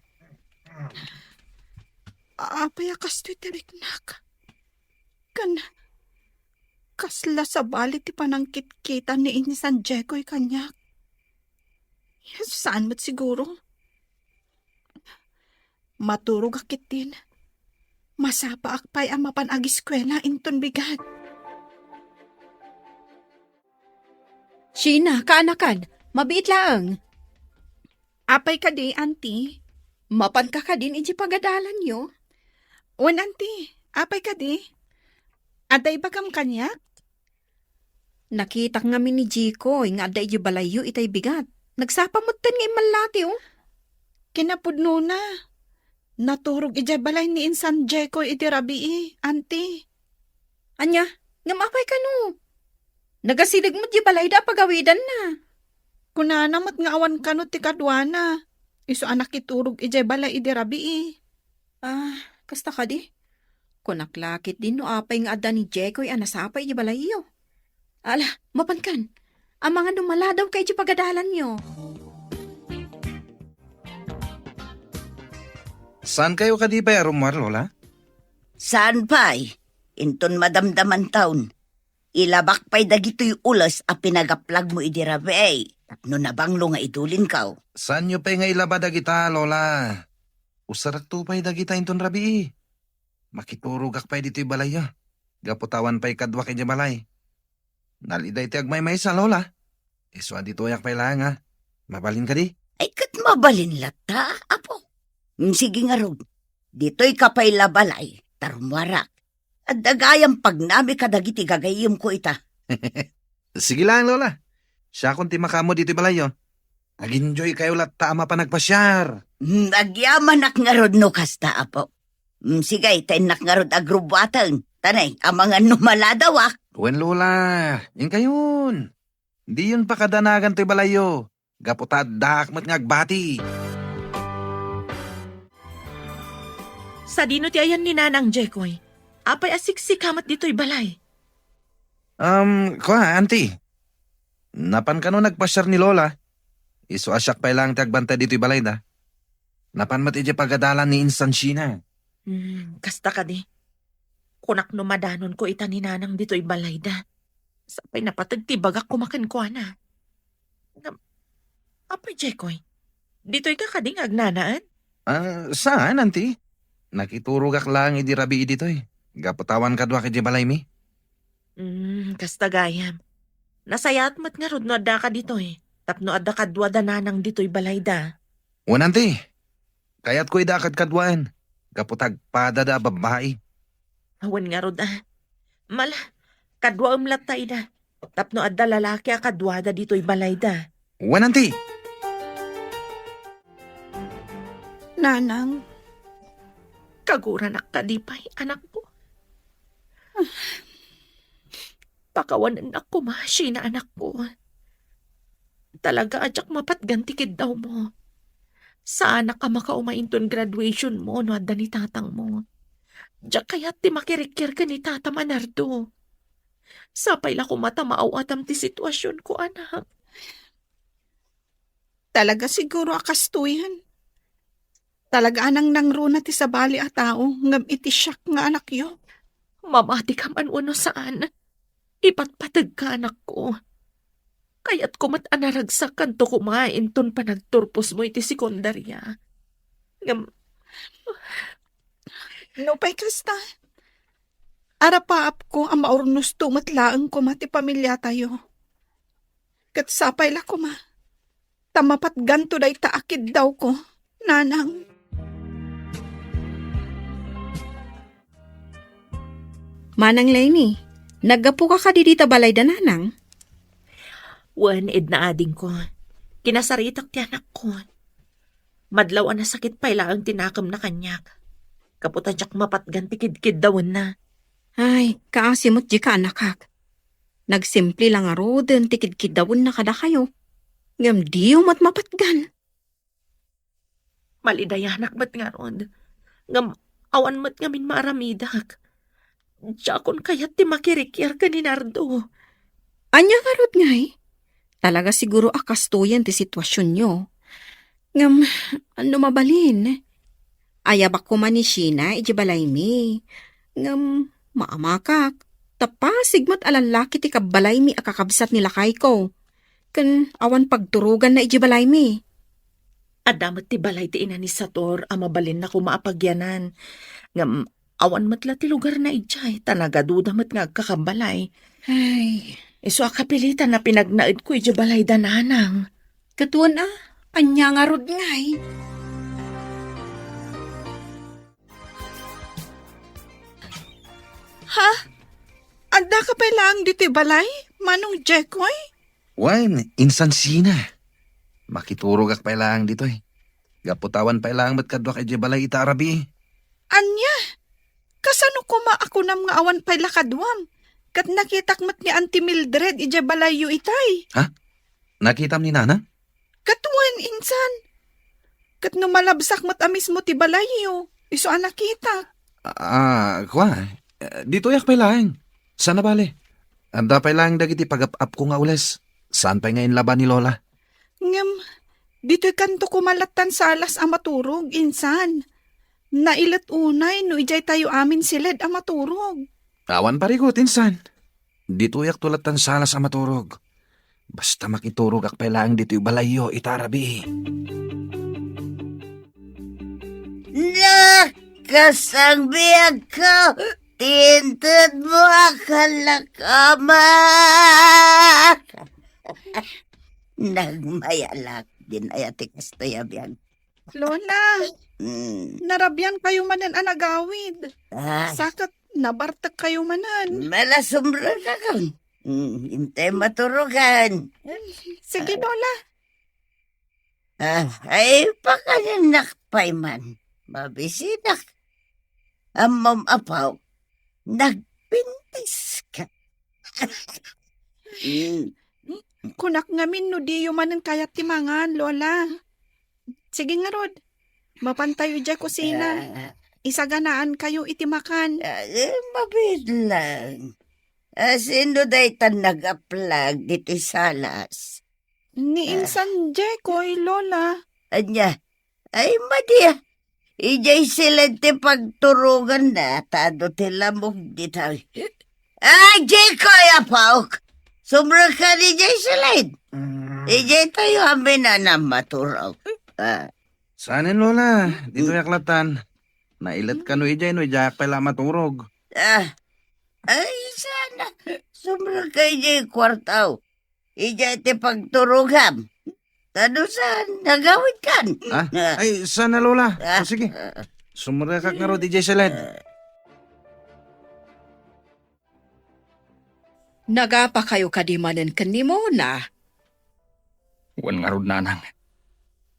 Apay a kastoy ti riknak? Kan, kasla sabali ti panangkitkita ni insan Jekoy kaniak. Saan met siguro? Maturog a ketdin. Masapaak pay a mapan agiskuela inton bigat. Sheena, kaanakan, mabiit laeng. Apay kadi, Auntie? Mapanka kadin iti pagadalanyo? Wen, Auntie. Apay kadi? Adda ibagam kaniak? Nakitak ngamin ni Jekoy nga adda idiay balayyo itay bigat. Nagsapa metten nga immallati, oh. Kinapudnona, naturog idiay balay ni insan Jekoy idi rabii, Auntie. Ania? Ngem apay kano? Nagasideg met idiay balayda a pagawidanna. Kunana met nga awan kano ti kaduana. Isu a nakiturog idiay balay idi rabii. Ah, kasta kadi? Kunak la ketdin no apay nga adda ni Jekoy a nasapa idiay balayyo. Ala, mapankan. Amangan no maladawka idiay pagadalanyo. Saankayo kadi pay a rummuar, Lola? Saan pay? Inton madamdamantaon, ilabak pay dagitoy ules a pinagaplagmo idi rabii tapno nabanglo nga idulinkaw. Saanyo pay nga ilaba dagita, Lola? Usarakto pay dagita inton rabii. Makiturogak pay ditoy balayyo, gapu ta awan pay kaduak idiay balay. Nalida iti agmaymaysa, Lola. Isu a ditoyak pay laeng, a. Mabalin kadi? Ay, ket mabalin latta, Apo. Mm, sige ngarud, ditoyka pay la balay, ta rummuarak. Adda gayam pagnami kadagiti gagayyemko ita. Sige laeng, Lola. Siakon ti makaammo ditoy balayyo. Ag-enjoykayo latta a mapan agpasiar. Mm, agyamanak ngarud no kasta, Apo. Mm, sige, ta innak ngarud agrubbuaten. Tanay, amangan no maladawak. Wen, Lola, inkayon. Diyon pakadanagan toy balayyo. Gapu ta addaak met nga agbati. Sadino ti ayan ni Nanang Jekoy? Apay a siksika met ditoy balay? Um, kua, Auntie. Napan kano nagpasiar ni Lola. Isu a siak pay laeng ti agbantay ditoy balayda. Napan met idiay pagadalan ni Insan Sheena. Hmm, kasta kadi. Kunak no madanonko ita ni Nanang ditoy balayda. Sapay napateg ti ibagak koma kenkuana. Ngem, apay, Jekoy, ditoyka kadi nga agnanaed? Ah, saan, Auntie. Nakiturogak laeng idi rabii ditoy. Gapu ta awan kaduak idiay balaymi. Mm, kasta gayam. Nasayaat met ngarud no addaka ditoy, tapno adda kaduada Nanang ditoy balayda. Wen, Auntie. Kayatko ida a kadkaduaen, gapu ta agpadada a babbai. Awan ngarud, a. Mala, kaduaem latta ida, tapno adda lalaki a kaduada ditoy balayda. Wen, Auntie. Nanang, kaguranak kadi pay, anakko? Pakawanennak koma, Sheena, anakko. Talaga a diak mapatgan ti kiddawmo. Saanak a makauma inton graduationmo no adda ni tatangmo. Diak kayat ti makirikkir ken ni tatam a Nardo. Sapay la koma ta maaw-atam ti situasionko, anak. Talaga siguro a kastoyen. Talaga a nangnangruna ti sabali a tao ngem iti siak nga anakyo. Mamatikam wenno saan, ipatpategka, anakko. Kayatko met a naragsakkanto koma inton panagturposmo iti sekundaria. Ngem, nupay kasta, arapaapko a maurnosto met laeng koma ti pamiliatayo. Ket sapay la koma ta mapatganto dayta a kiddawko, nanang. Manang Lenny, naggapuka kadi dita balay da nanang? Wen, Edna adingko. Kinasaritak ti anakko. Madlaw a nasakit pay laeng ti nakemna kaniak. Gapu ta diak mapatgan ti kidkiddawenna. Ay, kaasi met dika, annakak. Nagsimple la ngaruden ti kidkiddawenna kadakayo. Ngem diyo met mapatgan. Malidayanak met ngarud. Ngem awan met ngamin maaramidak. Diakon kayat ti makirikiar ken ni Nardo. Ania ngarud ngay? Talaga siguro a kastoyen ti situasionyo. Ngem, no mabalin, ayabak koma ni Sheena idiay balaymi. Ngem, maamakak, ta pasig met a lallaki ti kabbalaymi a kakabsat ni lakayko. Ken awan pagturoganna idiay balaymi. Adda met ti balay ti ina ni Sator a mabalinna koma a pagyanan. Ngem awan met la ti lugarna idiay, ta nagaduda met nga agkakabbalay. Ay. Isu a kapilitan a pinagnaedko idiay balay da nanang. Ket wen a, ania ngarud ngay? Ha? Addaka pay laeng ditoy balay, Manong Jekoy? Wen, insan Sheena. Makiturogak pay laeng ditoy. Gapu ta awan pay laeng met kaduak idiay balay ita a rabii. Ania? Kasano koma a kunam nga awan pay la kaduam? Ket nakitak met ni Auntie Mildred idiay balayyo itay. Ha? Nakitam ni Nanang? Ket wen, insan. Ket no malabsak met a mismo ti balayyo, isu a nakitak. Ah, kua, eh, ditoyak pay laeng. Saan a bale. Adda pay laeng dagiti pagap-apko nga ules. Saan pay nga inlaba ni Lola? Ngem, ditoykanto koma lattan salas a maturog, insan. Nailet unay no idiay tayo amin siled a maturog. Awan parigot, insan. Ditoyakto lattan salas a maturog. Basta makiturogak pay laeng ditoy balayyo ita a rabii. Nakasangbiagko ti intedmo a kalakamak. Nagmayalak din aya ti kastoy a biag. Lola, mm, narabian kayo manen a nagawid. Ah. Sakat, nabartek kayo manen. Malasumrek akon. Mm, intay maturogan. Sige, ah, Lola. Ah, ay, pakaninnak pay man. Mabisinak. Ammom, apo, nagpintas ka. Mm. Kunak ngamin no diyo manen kayat ti mangan, Lola. Sige ngarud, mapantayo idiay kusina. Ah. Isaganaan kayo iti makan. Ah, eh, mabiit lang. Ah, sino daytan nagaplag diti salas? Ni, ah, Insan Jekoy, Lola. Ania? Ay, madi, ah. Idiay siled ti pagturoganna, ta adu ti lamok ditoy. Ay, Jekoy, apo. Sumrek ka idiay siled. Mm. Idiay tayo amin a maturog. Ah. Saanen, Lola. Ditoyak lattan. Nailet kano idiay no idiayak pay la maturog. Ah. Ay, saan a. Sumrek ka idiay kuarto. Idiay ti pagturogam. Ta no saan, nagawid kan. Ah? Ah. Ay, saan a, Lola. Ah. O, sige. Sumrekak ngarud idiay siled. Ah. Nagapa kayo kadi manen ken ni Mona? Wen ngarud, nanang.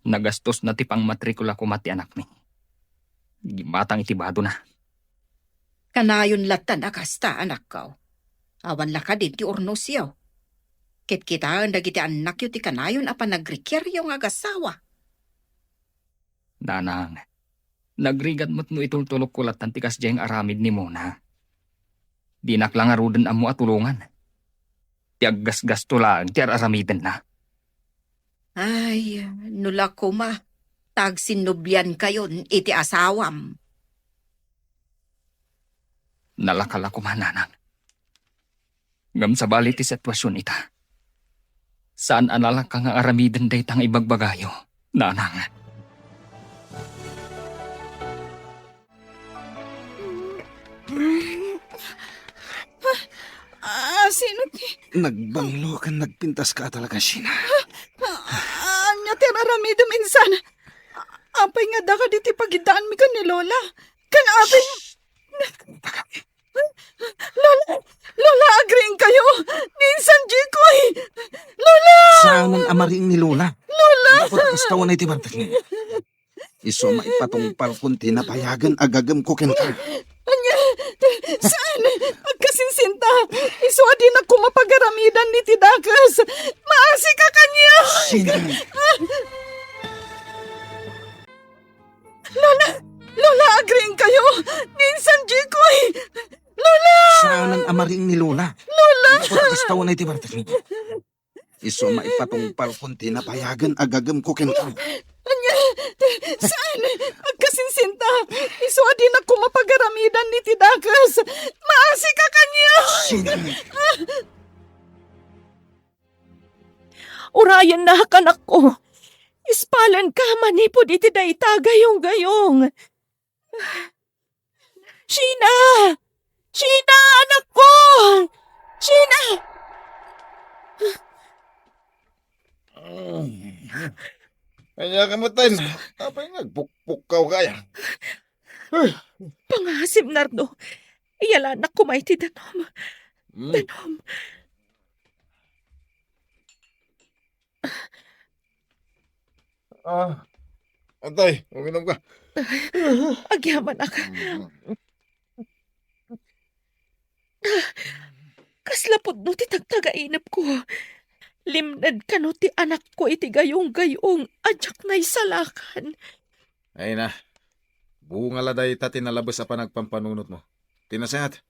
Nagastosna ti pangmatrikula koma ti anakmi. Gimmatang iti badona. Kanayon lattan a kasta, anakko. Awan la kadin ti urnosyo. Ket kitaen dagiti annakyo ti kanayon a panagrikiryo nga agassawa. Nanang, nagrigat met no itultulokko lattan ti kasdiay nga aramid ni Mona. Dinak la ngaruden ammo a tulongan. Ti aggasgasto laeng ti ar-aramidenna. Ay, no la koma, ta agsinnubliankayon iti asawam. Nalaka la koma, nanang. Ngem sabali ti sitwasion ita. Saan a nalaka nga aramiden dayta nga ibagbagayo, nanang. Ah, sino ti Nagbanglo ken nagpintas ka talaga, Sheena. Ah, ania ti aramidem insan? Apay nga adda kaditi pagidaanmi ken ni Lola? Ken apay Shh! Lola! Lola, agriingkayo! Ni insan Jikoy! Lola! Saanen a mariing ni Lola. Lola! Dapat kasta unay ti bartekmi. Isu a maipatungpalkon ti nabayagen a gagemko kenka. Ania? Saan? Agkasinsinta. Isu a dinak koma pagaramidan iti dakes. Maasika kaniak! Sheena! Lola! Lola, agriingkayo! Ni insan Jikoy! Lola! Saanen a mariing ni Lola. Lola! Dapat kasta unay ti bartekmi. Isu a maipatungpalkon ti nabayagen a gagemko kenka. Ania? Saan? Agkasinsinta. Isu a dinak koma pagaramidan iti dakes. Maasika kaniak! Sheena! Urayennak, anakko. Ispalenka manipud iti dayta gayong-gayong. Sheena! Sheena, anakko! Sheena! Ania ka met, Tay? Apay nga agpukpukkaw kaya? Pangasim, Nardo. Iyalanak koma iti danom. Hmm. Danom. Ah. Atay, uminom ka. Agyamanak. Mm. Kasla pudno ti tagtagainepko. Limned kano ti anakko iti gayong-gayong a diak naisalakan. Ay na, bunga la dayta ti nalabes a panagpampanunotmo. Ti nasayaat,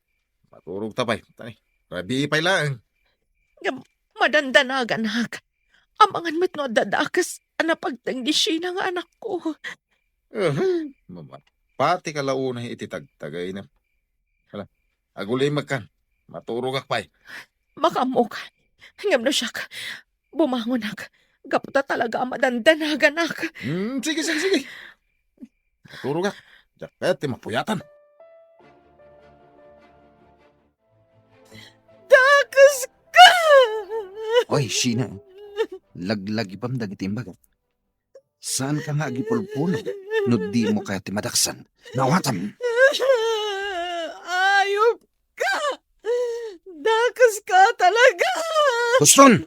maturogta pay. Tay, rabii pay laeng. Ngem madandanaganak. Amangan met no adda dakes a napagteng ni Sheena nga anakko. Uhu, mama-, pati ka la unay iti tagtagainep. Hala, agulimekkan. Maturogak pay. Makaammok. Ngem no siak, bumangonak. Gapu ta talaga a madandanaganak. Hmm, sige, sige, sige. Maturogak. Diak kayat ti mapuyatan. Dakeska! Oy, Sheena, laglagipem dagiti imbagak. Saanka nga agipulpulong no dimo kayat ti madaksan. Naawatam. Ayupka! Dakeska talaga! Huston!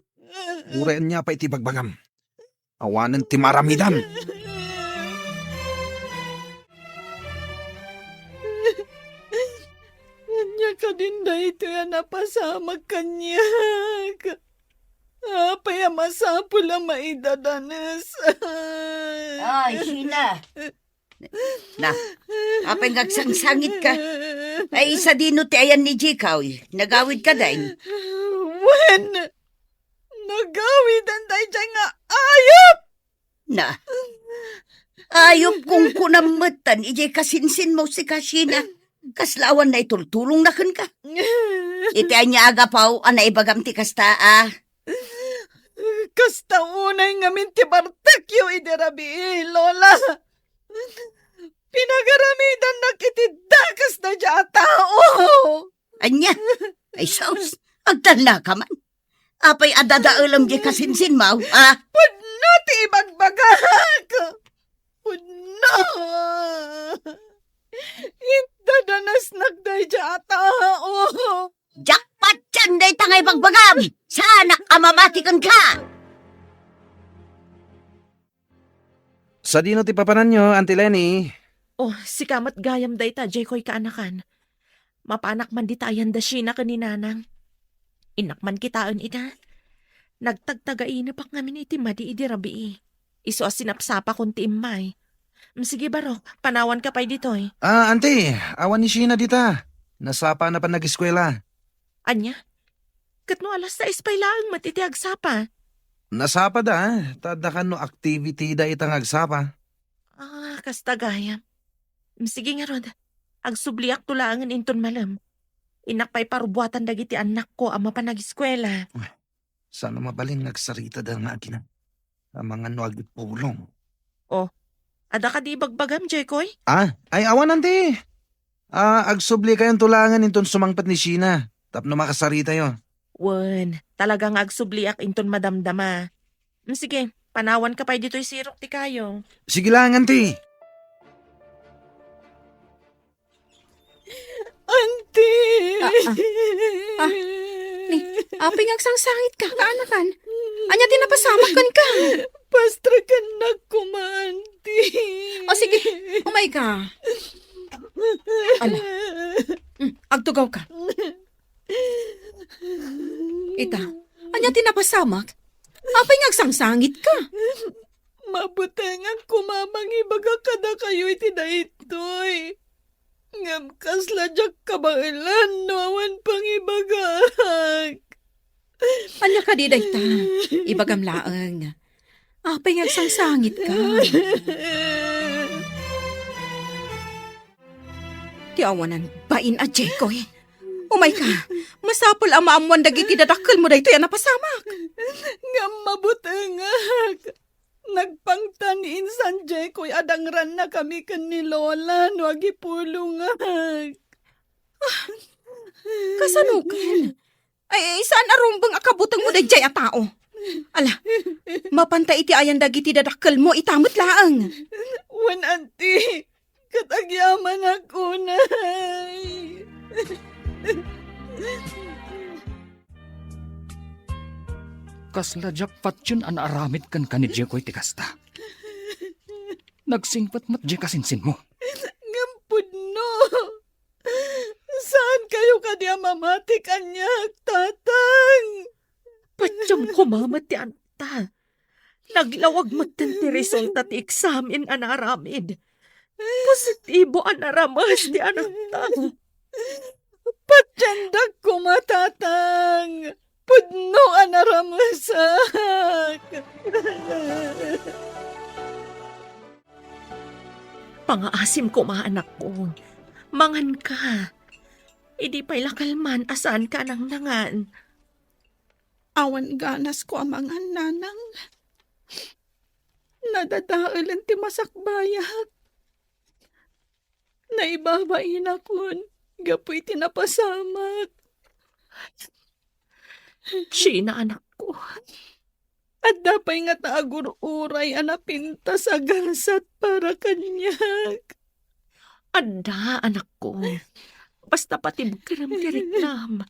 Uray ania pay ti ibagbagam. Awanen ti maaramidam. Ania kadin daytoy a napasamak kaniak? Apay a masapul a maidadanes? Ay, Sheena. Na, apay nga agsangsangitka? Ay, sadino ti ayan ni Jikoy? Nagawidka dain? Wen, nagawidan daydiay nga ayup! Na, ayup kungkunam metten idiay kasinsinmo, sika, Sheena. Kasla awan naitultulongna kenka. Iti ania a gapu a naibagam ti kasta a? Kasta unay ngamin ti bartekyo idi rabii, Lola. Pinagaramidannak iti dakes daydiay a tao. Ania? Ay, sus, agtalnaka man. Apay a dadaelem diay kasinsinmo, a? Pudno ti ibagbagak! Pudno! Iddadanesnak daydiay a tao! Diak patien dayta nga ibagbagam! Saanak a mamati kenka! Sadino ti papananyo, Auntie Leni? Oh, sika met gayam dayta, Jikoy kaanakan. Mapanak man dita ayan da Sheena ken ni Nanang. Innak man kitaen ita. Nagtagtagainepak ngamin iti madi idi rabii. Isu a sinapsapakon ti immay. Mm, sige, Barok, panawanka pay ditoy. Ah, Auntie, awan ni Sheena dita. Nasapa na pay nag-eskuela. Ania? Ket no alas sais pay laeng met iti agsapa? Nasapa da, ta adda kano activity da ita nga agsapa. Ah, kasta gayam. Sige ngarud, agsubliakto laengen inton malem. Innak pay parubuatan dagiti annakko a mapan nag-eskuela. Saan a mabalin nga agsarita da nga agina-, amangan no agipulong. Oh, adda kadi ibagbagam, Jekoy? Ah, ay awan, anti. Ah, agsubli kayo laengen inton sumangpet ni Sheena tapno makasaritayo. Wen, talaga nga agsubliak inton madamdama. Mm, sige, panawanka pay ditoy sirok ti kayo. Sige laeng, anti. Auntie! Ah, ah. Ah, ni, apay nga agsangsangitka? Kaanakan? Ania ti napasamak kenka? Pastrakennak koma, auntie. O, sige, umayka. Ala. Mm, agtugawka. Ita, ania ti napasamak? Apay nga agsangsangitka? Mabutengak koma mangibaga kadakayo iti daytoy. Ngem kasla diak kabaelan no awan pangibagak. Ania kadi dayta? Ibagam laeng. Apay nga agsangsangitka? Ti awanan bain a Jekoy. Umayka, masapul a maammoan dagiti dadakkelmo daytoy a napasamak. Ngem mabutengak. Nagpangtan ni Insan Jekoy a dangrannakami ken ni Lola no agipulongak. Kasano ken? Ay, saan a rumbeng a kabutengmo daydiay a tao? Ala, mapanta iti ayan dagiti dadakkelmo ita met laeng. Wen, anti, ket agyamanak unay. Kasla diak patien a naaramid kenka ni Jekoy ti kasta. Nagsingpet met diay kasinsinmo. Ngem pudno. Saankayo kadi a mamati kaniak, Tatang? Patiem koma met ti anakta. Naglawag metten ti resulta ti eksamen a naaramid. Positibo a narames ti anakta. Patiendak koma, Tatang. Pudno a naramesak. Pangaasim koma, anakko. Manganka. Idi pay la kalman a saanka a nangnangan. Awan ganasko a mangan, nanang. Nadadaelen ti masakbayak. Naibabainakon gapu iti napasamak. Sheena, anakko. Adda pay ngata agur-uray a napintas a gasat para kaniak? Adda, anakko. Basta patibkerem ti riknam.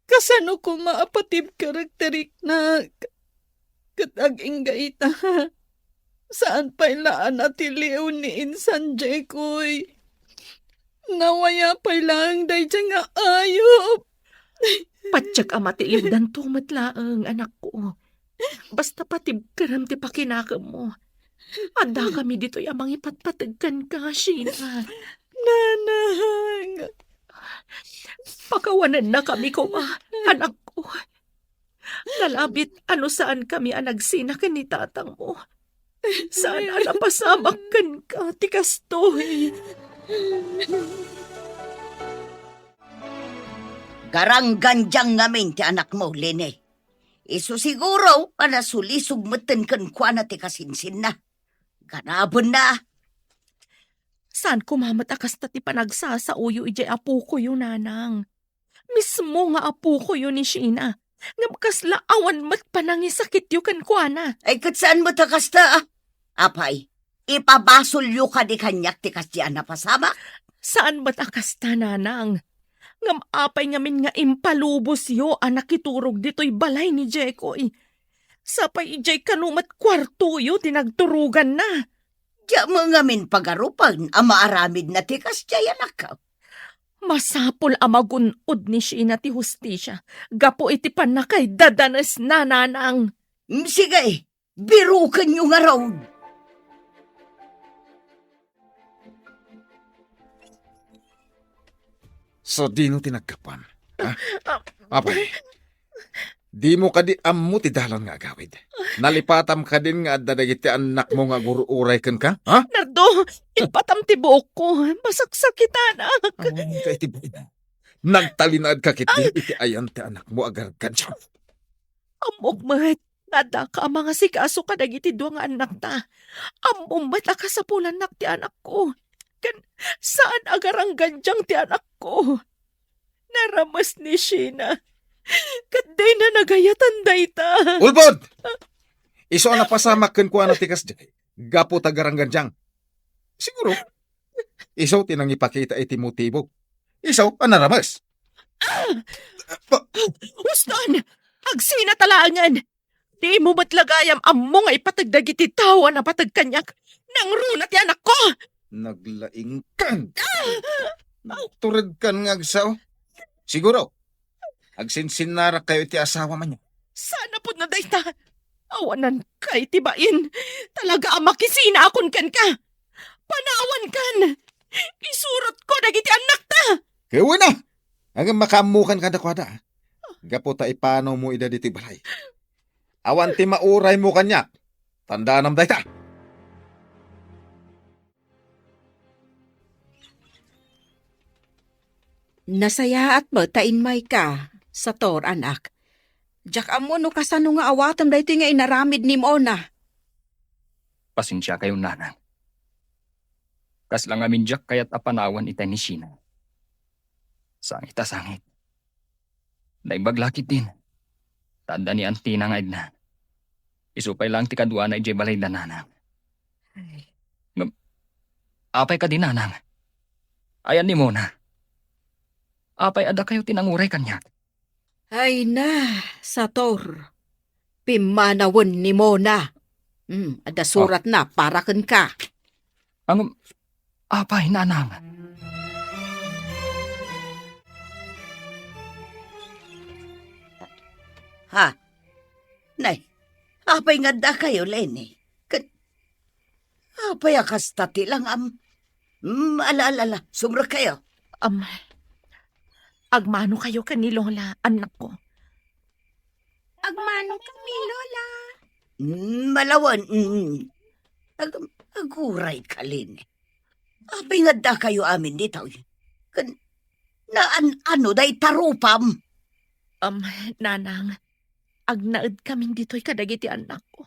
Kasano koma a patibkerek ti riknak? Ket agingga ita, saan pay la a natiliw ni Insan Jekoy. Nawaya pay laeng daydiay nga ayup. Patiek a matiliwdanto met laeng, anakko. Basta patibkerem ti pakinakemmo. Addakami ditoy a mangipatpateg kenka, Sheena. Nanang! Pakawanennakami koma, anakko. Nalabit a no saankami a nagsina ken ni tatangmo. Saan a napasamak kenka ti kastoy. Garanggandiang ngamin ti anakmo, Lene. Isu siguro a nasulisog metten kenkuana ti kasinsinna. Ganabenna. Saan koma met a kasta ti panagsasaoyo idiay apokoyo, nanang. Mismo nga apokoyo ni Sheena. Ngem kasla awan met panangisakityo kenkuana. Ay, ket saan met a kasta, a? Apay, ipabasolyo kadi kaniak ti kasdiay a napasamak? Saan met a kasta, nanang. Ngem apay ngamin nga impalubosyo a nakiturog ditoy balay ni Jekoy? Sapay idiay kano met kuartoyo ti nagturoganna. Diak met ngamin pagarupen a maaramidna ti kasdiay, anakko. Masapul a magun-od ni Sheena ti hustisia gapu iti pannakaidadanesna, nanang. Mm, sige, birukenyo ngarud. Sadino ti naggapuan? Ha? Ah, Apay, dimo kadi ammo ti dalan nga agawid? Nalipatam kadin nga adda dagiti annakmo nga agur-uray kenka? Ha? Nardo, ipatam ti buokko. Masaksakitanak. Awan ka iti buokmo. Nagtalinaedka ketdi iti ayan ti annakmo a gargantiang. Ammok met nga addaka a mangasikaso kadagiti dua nga annakta. Ammom met a kasapulannak ti anakko. Ken saan a garanggandiang ti anakko. Narames ni Sheena. Ket dina nagayatan dayta. Ulbod! Isu a napasamak kenkuana ti kasdiay gapu ta garanggandiang. Siguro, isu ti nangipakita iti motibo. Isu a narames. Ah! Pa- Huston! Agsina talaangan! Dimo met la gayam ammo nga ipateg dagiti tao a napateg kaniak. Nangruna ti anakko! Naglaingkan. Ah! Nagturedkan nga agsao. Siguro, agsinsinnarak kayo iti asawa man niya. Sana pud no dayta. Awanan kay ti bain. Talaga a makisinaakon kenka. Panawankan! Isurotko dagiti annakta! Ket wen a! Ngem makaammokan kadakuada, a. Gapu ta ipanaw mo ida ditoy balay. Awan ti mauray mo kaniak. Tandanam dayta. Nasayaat met ta immayka, Sator, anak. Diak ammo no kasano nga awatem daytoy nga inaramid ni Mona. Pasensiakayo, nanang. Kasla ngamin diak kayat a panawan itay ni Sheena. Sangit a sangit. Naimbag la ketdin. Ta adda ni antina nga agnana. Isu pay laeng ti kaduana idiay balayda, nanang. Ay. Ngem, apay kadi, nanang? Ayan ni Mona? Apay a dakayo ti nanguray kaniak? Ay na, Sator. Pimmanawen ni Mona. Hmm, adda suratna para kenka. Ngem, apay, nanang? Ha? Nay, apay nga addakayo, Leni? Ket apay a kasta ti langam? Hmm, ala, ala, ala, sumrekkayo. Am, agmanokayo ken ni Lola, annakko. Agmanokayo ken ni Lola. Hmm, malawen, hmm. Ag-, agurayka, Leni. Apay nga addakayo amin ditoy? Ken naan-ano dayta rupam? Am, nanang, agnaedkamin ditoy kadagiti annakko.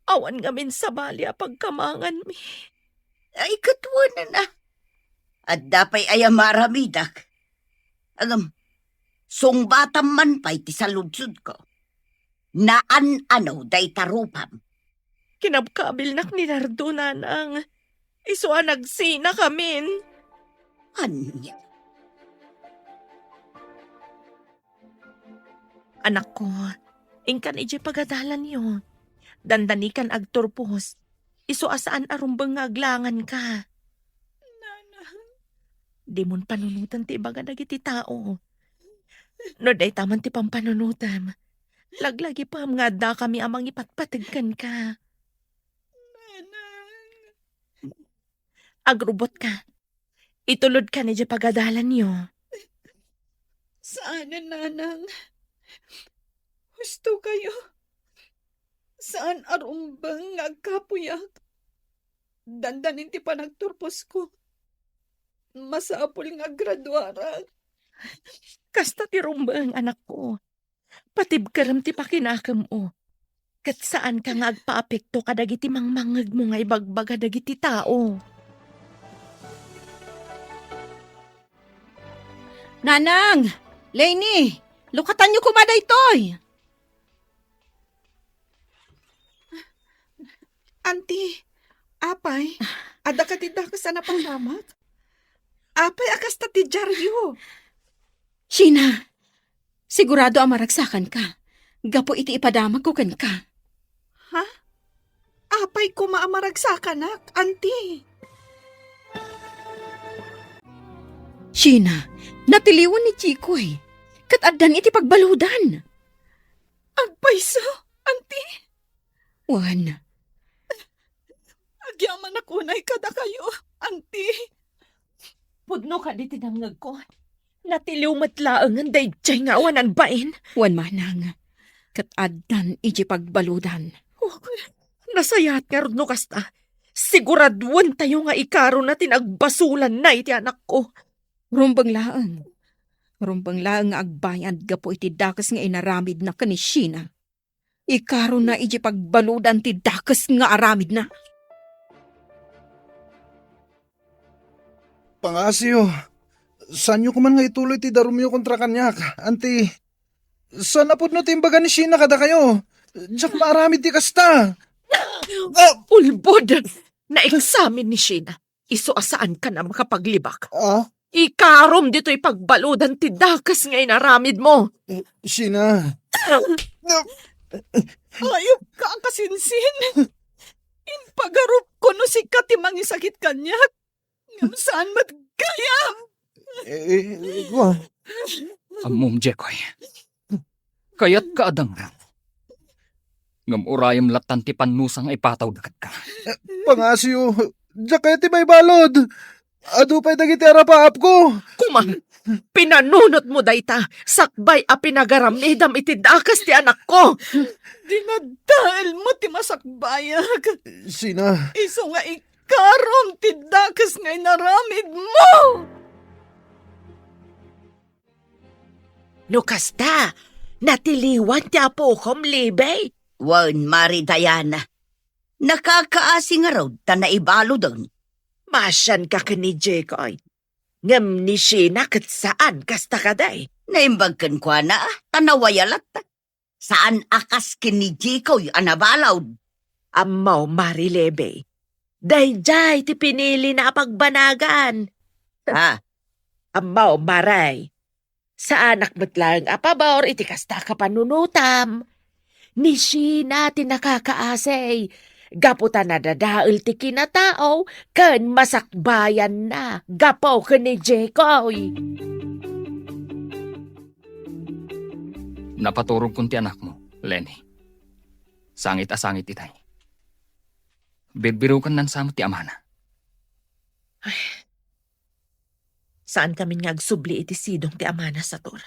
Awan ngamin sabali a pagkamanganmi. Ay, ket wen a. Adda pay aya maaramidak. Ngem, sungbatam man pay ti saludsodko. Naan-ano dayta rupam? Kinabkabilnak ni Nardo, nanang. Isu a nagsinakamin. Ania? Anakko, inkan idiay pagadalanyo. Dandanikan agturpos. Isu a saan a rumbeng nga aglanganka. Nanang. Dimon panunoten ti ibaga dagiti tao. No dayta man ti pampanunotem, laglagipem nga addakami a mangipatpateg kenka. Nanang. Agrubotka. Itulodkan idiay pagadalanyo. Saanen, nanang. Husto kayo. Saan a rumbeng nga agkapuyak. Dandanin ti panagturposko. Masapul nga agraduarak. Kasta ti rumbeng, anakko. Patibkerem ti pakinakemmo. Ket saanka nga agpaapekto kadagiti mangmangngegmo nga ibagbaga dagiti tao. Nanang! Leni! Lukatanyo koma daytoy! Anti, apay, adda kadi dakes a napasamak? Apay a kasta ti diaryo? Sheena, sigurado a maragsakanka gapu iti ipadamagko kenka. Ha? Apay koma a maragsakanak, anti? Sheena, natiliwan ni Chico, eh. Ket addan iti pagbaludan. Agpayso, anti? Wen. Agyamanak unay kadakayo, anti. Pudno kadi ti nangngegko. Natiliw met laengen daydiay nga awanan bain. Wen manang, ket addan idiay pagbaludan. Oh, nasayaat ngarud no kasta. Siguraduentayo nga ikarona ti nagbasolanna iti anakko. Rumbeng laeng. Rumbeng laeng nga agbayad gapu iti dakes nga inaramidna ken ni Sheena. Ikarona iti pagbaludan ti dakes nga aramidna. Pangasiyo, saanyo koma nga ituloy ti darumyo kontra kaniak. Anti, saan a pudno ti imbaga ni Sheena kadakayo? Diak maaramid ti kasta. Ah! Ulbod! Naeksamin ni Sheena. Isu a saankan a makapaglibak. Ah? Ikarom ditoy pagbaludan ti dakes nga inaramidmo. Eh, Sheena. Ayupka a kasinsin. Impagarupko no sika ti mangisakit kaniak. Ngem saan met gayam. Eh, eh, wa- Ammom, Jekoy. Kayatka a dangrem. Ngem urayem lattan ti pannusa nga ipatawda kenka. Pangasiyo, diak kayat ti maibalud. Adu pay dagiti arapaapko. Koma, pinanunotmo dayta, sakbay a pinagaramidam iti dakes ti anakko. Dinadaelmo ti masakbayak. Sheena. Isu nga ikarom ti dakes nga inaramidmo. No kasta, natiliwan ti apokom, Libby? Wen, Mari Diana. Nakakaasi ngarud ta naibaluden. Maasianka ken ni Jekoy. Ngem ni Sheena ket saan kasta kadi. Naimbag kenkuana, ta nawaya latta. Saan a kas ken ni Jekoy a nabalud. Ammom, Mari Libby. Daydiay ti pinilina a pagbanagan. Ah. Ammom, Mari. Saanak met laeng a pabor iti kasta a kapanunotam. Ni Sheena ti nakakaasi. Gapu ta nadadael ti kinatao ken masakbayanna gapu ken ni Jekoy. Napaturogkon ti anakmo, Lenny. Sangit a sangit itay. Birbirukan nan sa met ti amana. Ay, saan kamin nga agsubli iti sidong ti amana, Sator.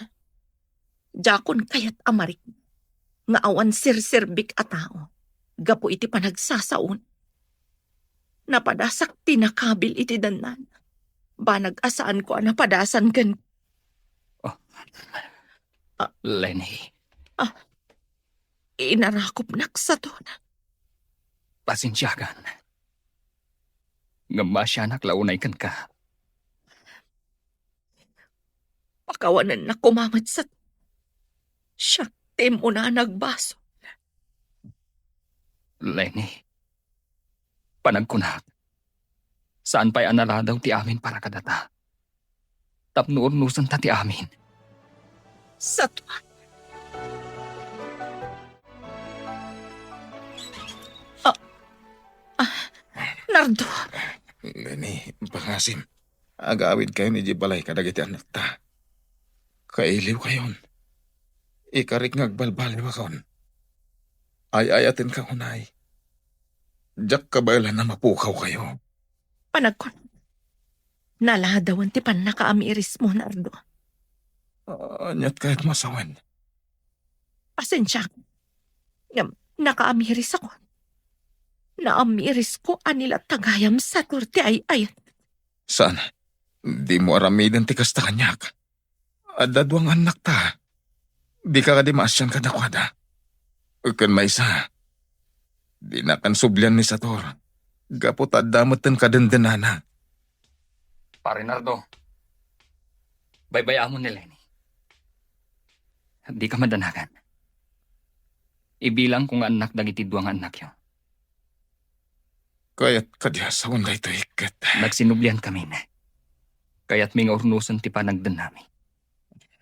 Diakon kayat a marikna nga awan serserbik a tao gapu iti panagsasaon. Napadasak ti nakabil iti dannana. Banag a saanko a napadasan ken Oh. Ah. Lenny. Ah. Inarakupnak, Sator. Pasensiakan. Ngem maasianak la unay kenka. Pakawanennak koma met, Sator. Siak ti immuna a nagbasol. Lenny, panagkunak, saan pay a naladaw ti amin para kadata. Tapno urnosenta ti amin. Sator. Ah, ah, Nardo. Lenny, pangasim. Agawidkayon idiay balay kadagiti annakta. Kailiwkayon. Ikarik nga agbalbaliwakon. Ay-ayatenka unay. Diak kabaelan a mapukawkayo. Panagkunak, naladawan ti pannakaamirismo, Nardo. Ah, aniat kayatmo a sawen? Pasensiak. Ngem, nakaamirisakon. Naamirisko a ni latta gayam, Sator, ti ay-ayat. Saan? Dimo aramiden ti kasta kaniak. Adda dua nga annakta. Dika kadi maasian kadakuada? Ken maysa, dinakan sublian ni Sator gapu ta adda metten kadendenana. Pare Nardo, baybay-amon ni Lenny. Dika madanagan. Ibilangko nga annak dagiti dua nga annakyo. Kayat kadi a sawen daytoy ket nagsinublian kami. Kayatmi nga urnosen ti panagdennami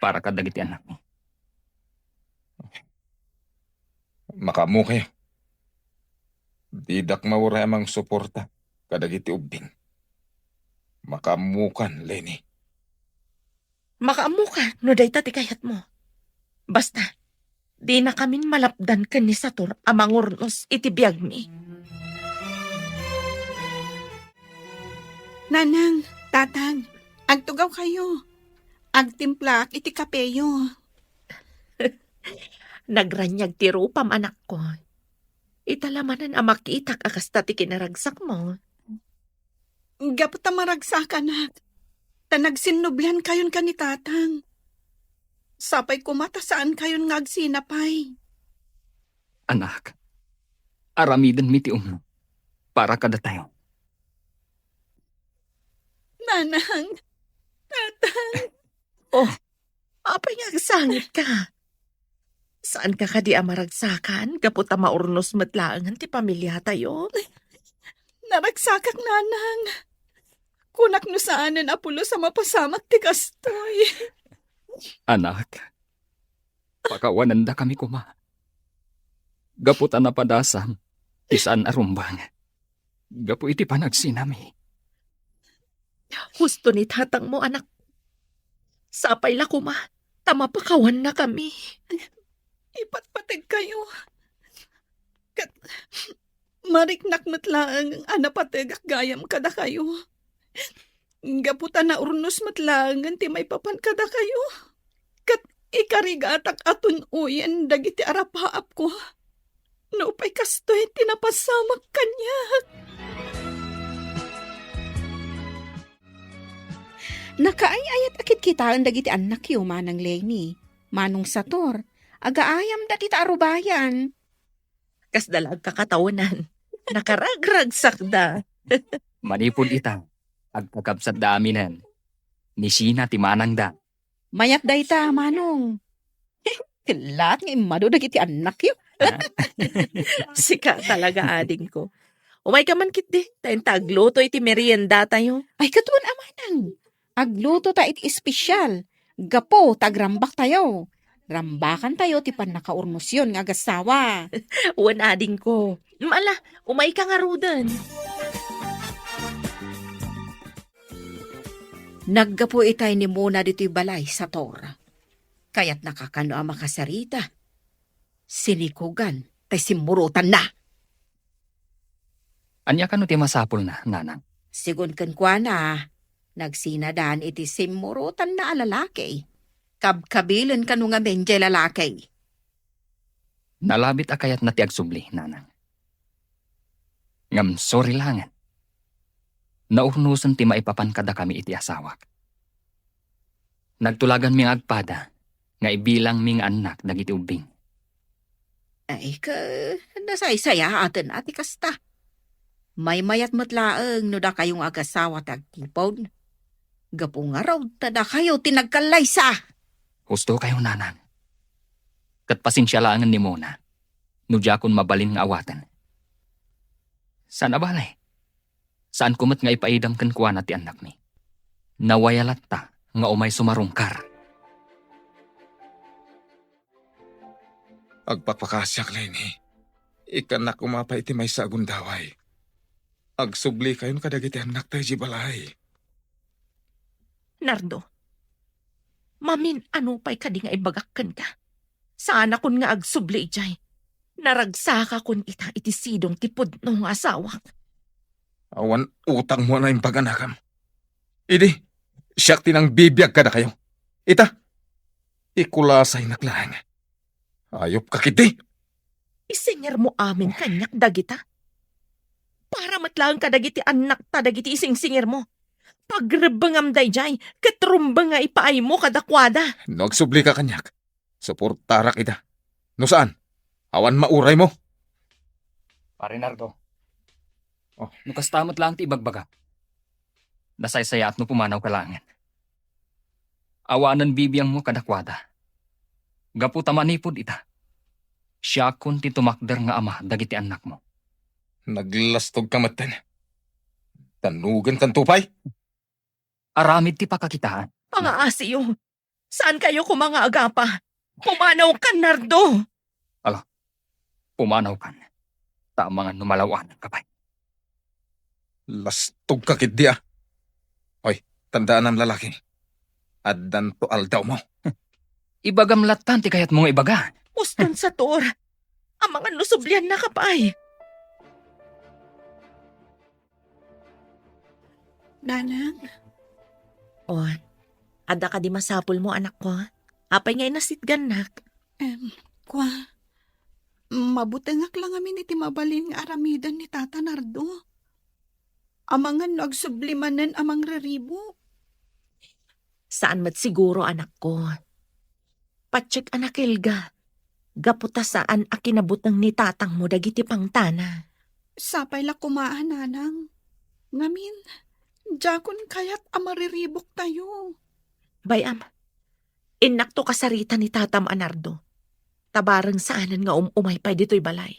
para kadagiti annakmi. Makaammokayo. Didak mauray a mangsuporta kadagiti ubbing. Makaammokan, Lenny. Makaammoka no dayta ti kayatmo. Basta, dinakamin malapdan ken ni Sator a mangurnos iti biagmi. Nanang, Tatang, Agtugawkayo. Agtimplaak iti kapeyo. Nagraniag ti rupam, anakko. Ita la manen a makitak a kasta ti kinaragsakmo. Gapu ta maragsakanak, ta nagsinnubliankayon ken ni Tatang. Sapay koma ta saankayon nga agsinapay. Anak, aramidenmi ti umno para kadatayo. Nanang, Tatang. Oh, apay nga agsangitka? Saanka kadi a maragsakan gapu ta maurnos met laengen ti pamiliatayo? Naragsakak, Nanang. Kunak no saanen a pulos a mapasamak ti kastoy. Anak, pakawanendakami koma. Gapu ta napadasam ti saan a rumbeng gapu iti panagsinami. Husto ni tatangmo, anak. Sapay la koma ta mapakawannakami. Ipatpategkayo. Ket mariknak met laeng a napategak gayam kadakayo. Gapu ta naurnos met laengen ti maipapan kadakayo. Ket ikarigatak a tun-oyen dagiti arapaapko. Nupay kastoy ti napasamak kaniak. Nakaay-ayat a kitkitaen dagiti annakyo, Manang Leni, Manong Sator, agaayamda dita arubayan. Kasda la agkakataonan. Nakaragragsakda. Manipud ita, agkakabsatda aminen. Ni Sheena ti manangda. Mayat dayta, Manong. Ket laat nga immadu dagiti annakyo. Ah. Sika talaga, adingko. Umayka man ketdi, ta inta agluto iti meriendatayo. Ay, ket wen a, Manang. Agluto ta iti espesial. Gapu ta agrambaktayo. Rambakantayo ti pannakaurnosyon nga agassawa. Wen, adingko. Ala, umayka ngaruden. Naggapu itay ni Mona ditoy balay, Sator. Kayatnaka kano a makasarita. Sinikugan tay simmurotanna. Ania kano ti masapulna, nanang? Sigun kenkuana, nagsinadan iti simmurotanna a lalaki. Kabkabilen kano ngamin jay lalaki. Nalabit a kayatna ti agsubli, nanang. Ngem sorry laengen. Naurnosen ti maipapan kadakami iti asawak. Nagtulaganmi nga agpada nga ibilangmi nga annak dagiti ubbing. Ay, ka, nasaysayaaten a ti kasta. Maymayat met laeng no dakayo nga agasawa ti agtipon. Gapu ngarud ta dakayo ti nagkallaysa. Husto kayo, nanang. Ket pasensia laengen ni Mona no diakon mabalin nga awaten. Saan a bale, saanko met nga ipaidam kenkuana ti annakmi. Nawaya latta nga umay sumarungkar. Agpakpakasiak, Leni. Ikkannak koma pay iti maysa a gundaway. Agsublikayon kadagiti annakta idiay balay. Nardo, mamin-ano pay kadi nga ibagak kenka? Saanakon nga agsubli idiay. Naragsakakon ita iti sidong ti pudno nga asawak. Awan utangmo a naimbag, anakam. Idi, siak ti nangbibiag kadakayo. Ita, ikulasaynak laeng. Ayupka ketdi. Isingirmo amin kaniak dagita. Para met laeng kadagiti annakta dagiti isingsingirmo. Pagrebbengam daydiay ket rumbeng nga ipaaymo kadakuada. No agsublika kaniak, suportarak ida. No saan, awan mauraymo. Pare Nardo. Oh. No kasta met laeng ti ibagbaga, nasaysayaat no pumanawka laengen. Awanen bibiangmo kadakuada. Gapu ta manipud ita, siakon ti tumakder nga ama dagiti annakmo. Naglastogka metten. Tannugenkanto pay? Aramid ti pakakitaan. Pangaasiyo. Saankayo koma nga agapa. Pumanawkan, Nardo. Ala, pumanawkan. Ta amangan no malaw-ananka pay. Lastogka ketdi, a. Oy, tandaanam, lalaki. Addanto aldawmo. Ibagam lattan ti kayatmo nga ibaga. Uston, Sator. Amangan no subliannaka pay. Nanang, O, adda kadi masapulmo, anakko? Apay nga inasitgannak? Em, kua, mabutengak la ngamin iti mabalin nga aramiden ni Tata Nardo. Amangan no agsubli manen a mangriribo. Saan met siguro, anakko. Patiek a nakelga, gapu ta saan a kinabuteng ni tatangmo dagiti pangtana. Sapay la koma a, nanang. Ngamin, diakon kayat a maririboktayo. Bay-am, innakto kasarita ni tatam a Nardo. Ta bareng saanen nga um-umay pay ditoy balay.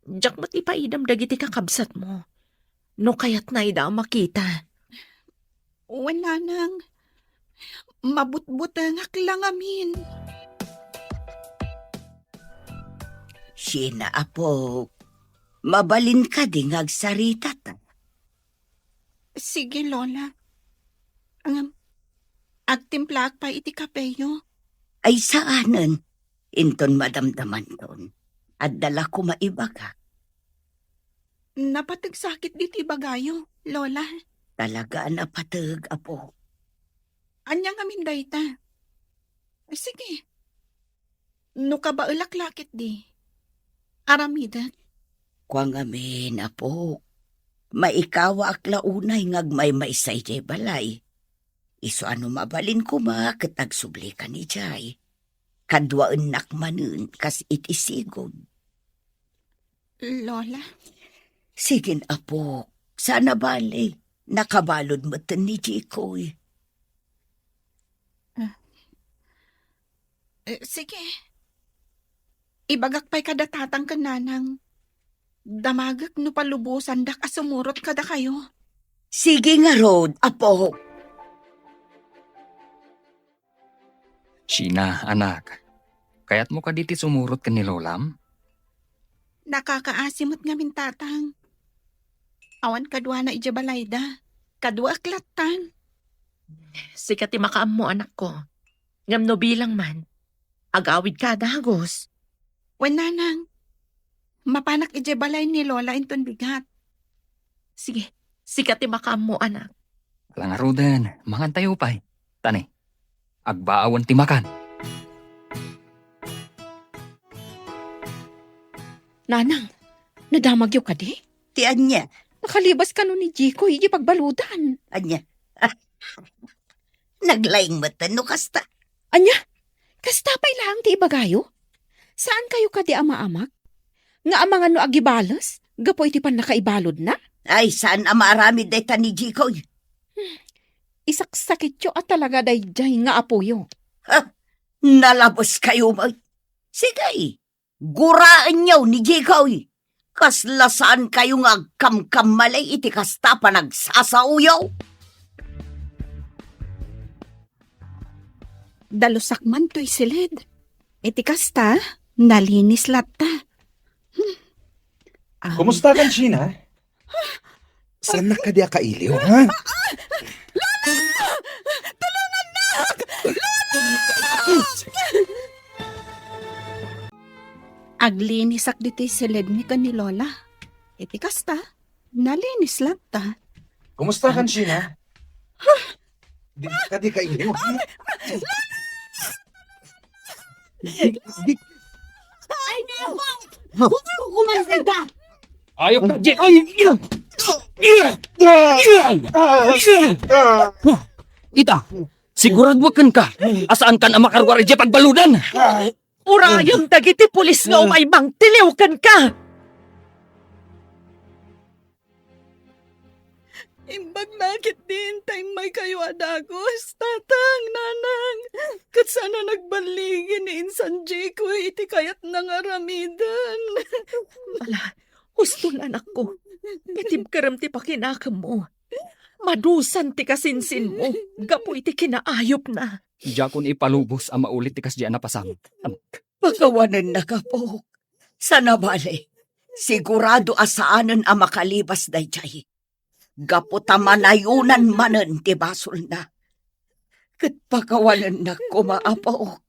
Diak met ipaidam dagiti kakabsatmo. No kayatna ida a makita. Wen, nanang, mabutbutengak la ngamin. Sheena, apok, mabalin kadi nga agsarita ta? Sige, Lola. Ngem, agtimplaak pay iti kapeyo. Ay, saanen. Inton madamdamanton, adda la koma ibaga. Napateg sakit ditoy ibagayo, Lola. Talaga a napateg, apo. Ania ngamin dayta? Sige. No kabaelak la ketdi, aramidek. Kua ngamin, apo. Maikawaak la unay nga agmaymaysa idiay balay. Isu a no mabalin koma ket agsublika idiay. Kaduaennak manen kas iti sigud. Lola? Sige, apo. Saan a bale. Nakabalud metten ni Jikoy. Ah. Eh, sige. Ibagak pay kada tatang ken nanang. Damagek no palubosandak a sumurot kadakayo. Sige ngarud, apo. Sheena, anak, kayatmo kadi ti sumurot ken ni lolam? Nakakaasi met ngamin, tatang. Awan kaduana idiay balayda. Kaduaek lattan. Sika ti makaammo, anakko. Ngem no bilang man, agawidka a dagus. Wen, nanang, mapanak idiay balay ni Lola inton bigat. Sige, sika ti makaammo, anak. Ala ngaruden, mangantayo pay. Tani, agbaawen ti makan. Nanang, nadamagyo kadi? Ti ania? Nakalibas kano ni Jikoy idiay pagbaludan. Ania? Naglaing metten no kasta. Ania? Kasta pay laeng ti ibagayo? Saan kayo kadi a maamak? Nga amangan no agibales gapu iti pannakaibaludna? Ay, saan a maaramid dayta ni Jikoy. Hmm. Isaksakityo a talaga daydiay nga apoyo. Ha? Nalabes kayo met. Sige, guraenyo ni Jikoy. Kasla saan kayo nga agkamkammalay iti kasta a panagsasaoyo? Dalusak man toy siled. Iti kasta, nalinis latta. Hmm. Ah. Kumusta kan, Sheena? Saannak kadi a kailiw, ha? Lola! Tulongannak! Lola! Aglinisak ditoy siledmi ken ni Lola. Iti kasta, nalinis latta. Kumusta kan, Sheena? Di kadi kailiw, ha? Di, di. Ay, Nemo! Huwag ka kumansin ka! Ayok na, Jay! Ay! Ita, sigurado kenka, a saankan a makaruar idiay pagbaludan. Urayem dagiti pulis nga umay mangtiliw kenka. Imbag la ketdi ta immaykayo a dagus, tatang, nanang, ket saan a nagballigi ni insan Jikoy iti kayatna nga aramiden. Ala, huston, anakko. Itibkerem ti pakinakemmo. Madusan ti kasinsinmo gapu iti kinaayupna. Diakon ipalubos a maulit ti kasdi a napasamak, anak. Pakawanennak, apok. Saan a bale, sigurado a saanen a makalibas daydiay. Gapu ta manayonan manen ti basolna. Ket pakawanennak koma, apok,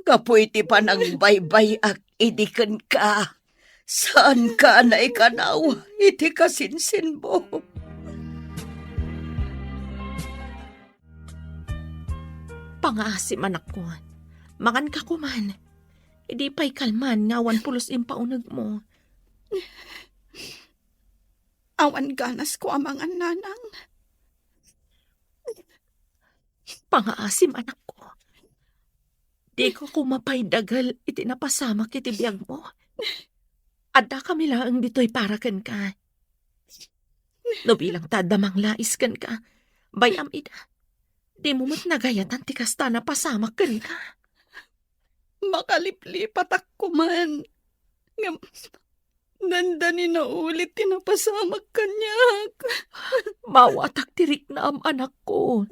gapu iti panangbaybay-ak idi kenka. Saanka a naikanaw iti kasinsinmo. Pangaasim, anakko. Manganka koman. Idi pay kalman nga awan pulos impaunegmo. Awan ganasko a mangan, nanang. Pangaasim, anakko. Dika koma pay dagel iti napasamak iti biagmo. Addakami laeng ditoy para kenka. No bilang ta adda manglais kenka, bay-am ida. Dimo met nagayatan ti kasta a napasamak kenka. Makaliplipatak koman. Ngem dandani naulit ti napasamak kaniak. Maawatak ti riknam, anakko.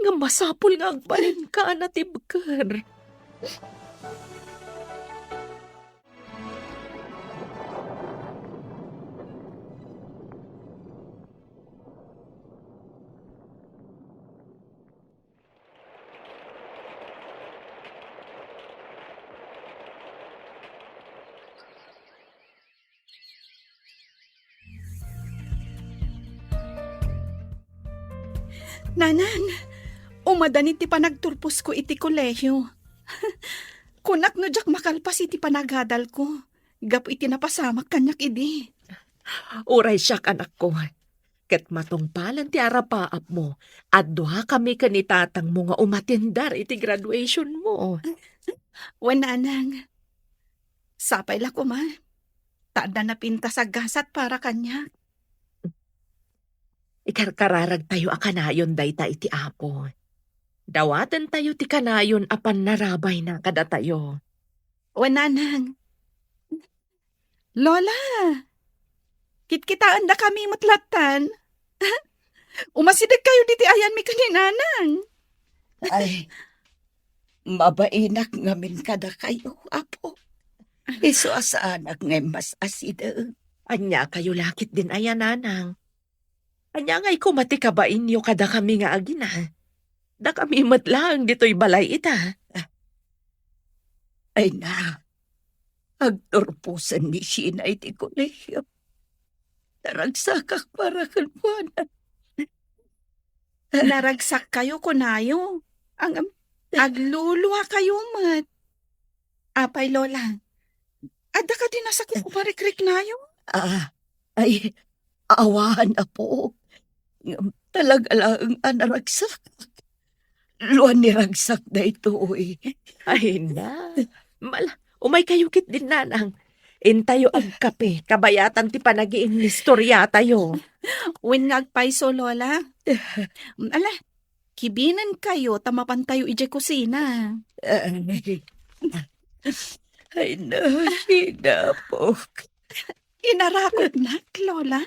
Ngem masapul nga agbalinka a natibker. Nanang, umadani ti panagturposko iti kolehio. Kunak no diak makalpas iti panagadalko, gapu iti napasamak kaniak idi. Uray siak, anakko. Ket matungpalen ti arapaapmo, adduakami ken ni tatangmo nga umatender iti graduationmo. Wen, nanang. Sapay la koma. Ta adda napintas a gasat para kaniak. Ikarkararagtayo a kanayon dayta iti Apo. Dawatentayo ti kanayon a pannarabayna kadatayo. Wen, nanang. Lola, kitkitaendakami met lattan. Umasidegkayo ditoy ayanmi ken ni nanang. Ay, mabainak ngamin kadakayo, Apo. Isu a saanak nga immas-asideg. Ania kayo la ketdin aya, nanang? Ania ngay koma ti kabainyo kadakami nga agina? Dakami met laeng ditoy balay ita. Ay na, agturposen ni Sheena iti kolehio. Naragsakak para kenkuana. Naragsakkayo, kunayo. Ang, agluluakayo met. Apay, Lola? Adda kadi nasakit a parikriknayo? Ah, ay, awan, Apo. Ngem talaga laeng a naragsak. Luan ni ragsak daytoy. Ay na. Mala, umaykayo ketdin, nanang. Intayo agkape, kabayatan ti panagiinnistoriatayo. Wen nga agpayso, Lola. Ala, kibinenkayo ta mapantayo idiay kusina. Ay, ay na, Sheena, Apok. Inarakotnak, Lola.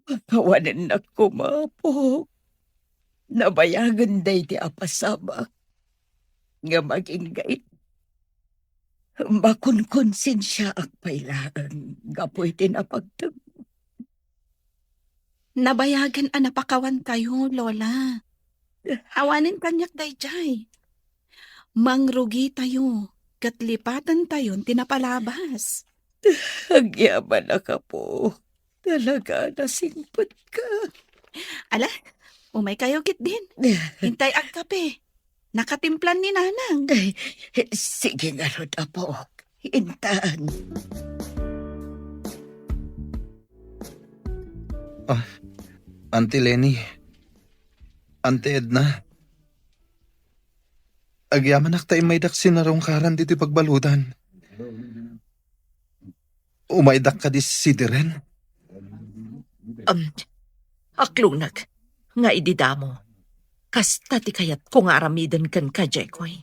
Pakawanennak koma, Apok. Nabayagen daydi a pasamak nga agingga. Makonkonsensiaak pay laeng gapu iti napagteg. Nabayagen a napakawankayo, Lola. Awanen kaniak daydiay. Mangrugitayo ket lipatentayon ti napalabas. Agyamanak, Apo. Talaga, nasingpetka. Ala, umaykayo ketdin. Intay agkape. Nakatimplan ni Nanang. Ay, sige ngarud, Apo. Intan. Ah, Auntie Leni. Auntie Edna. Agyamanak ta immaydak sinarungkaran ditoy pagbaludan. Umaydak kadi sidiren? Um, akluneg nga idi damo. Kasta ti kayatko nga aramiden kenka, Jekoy.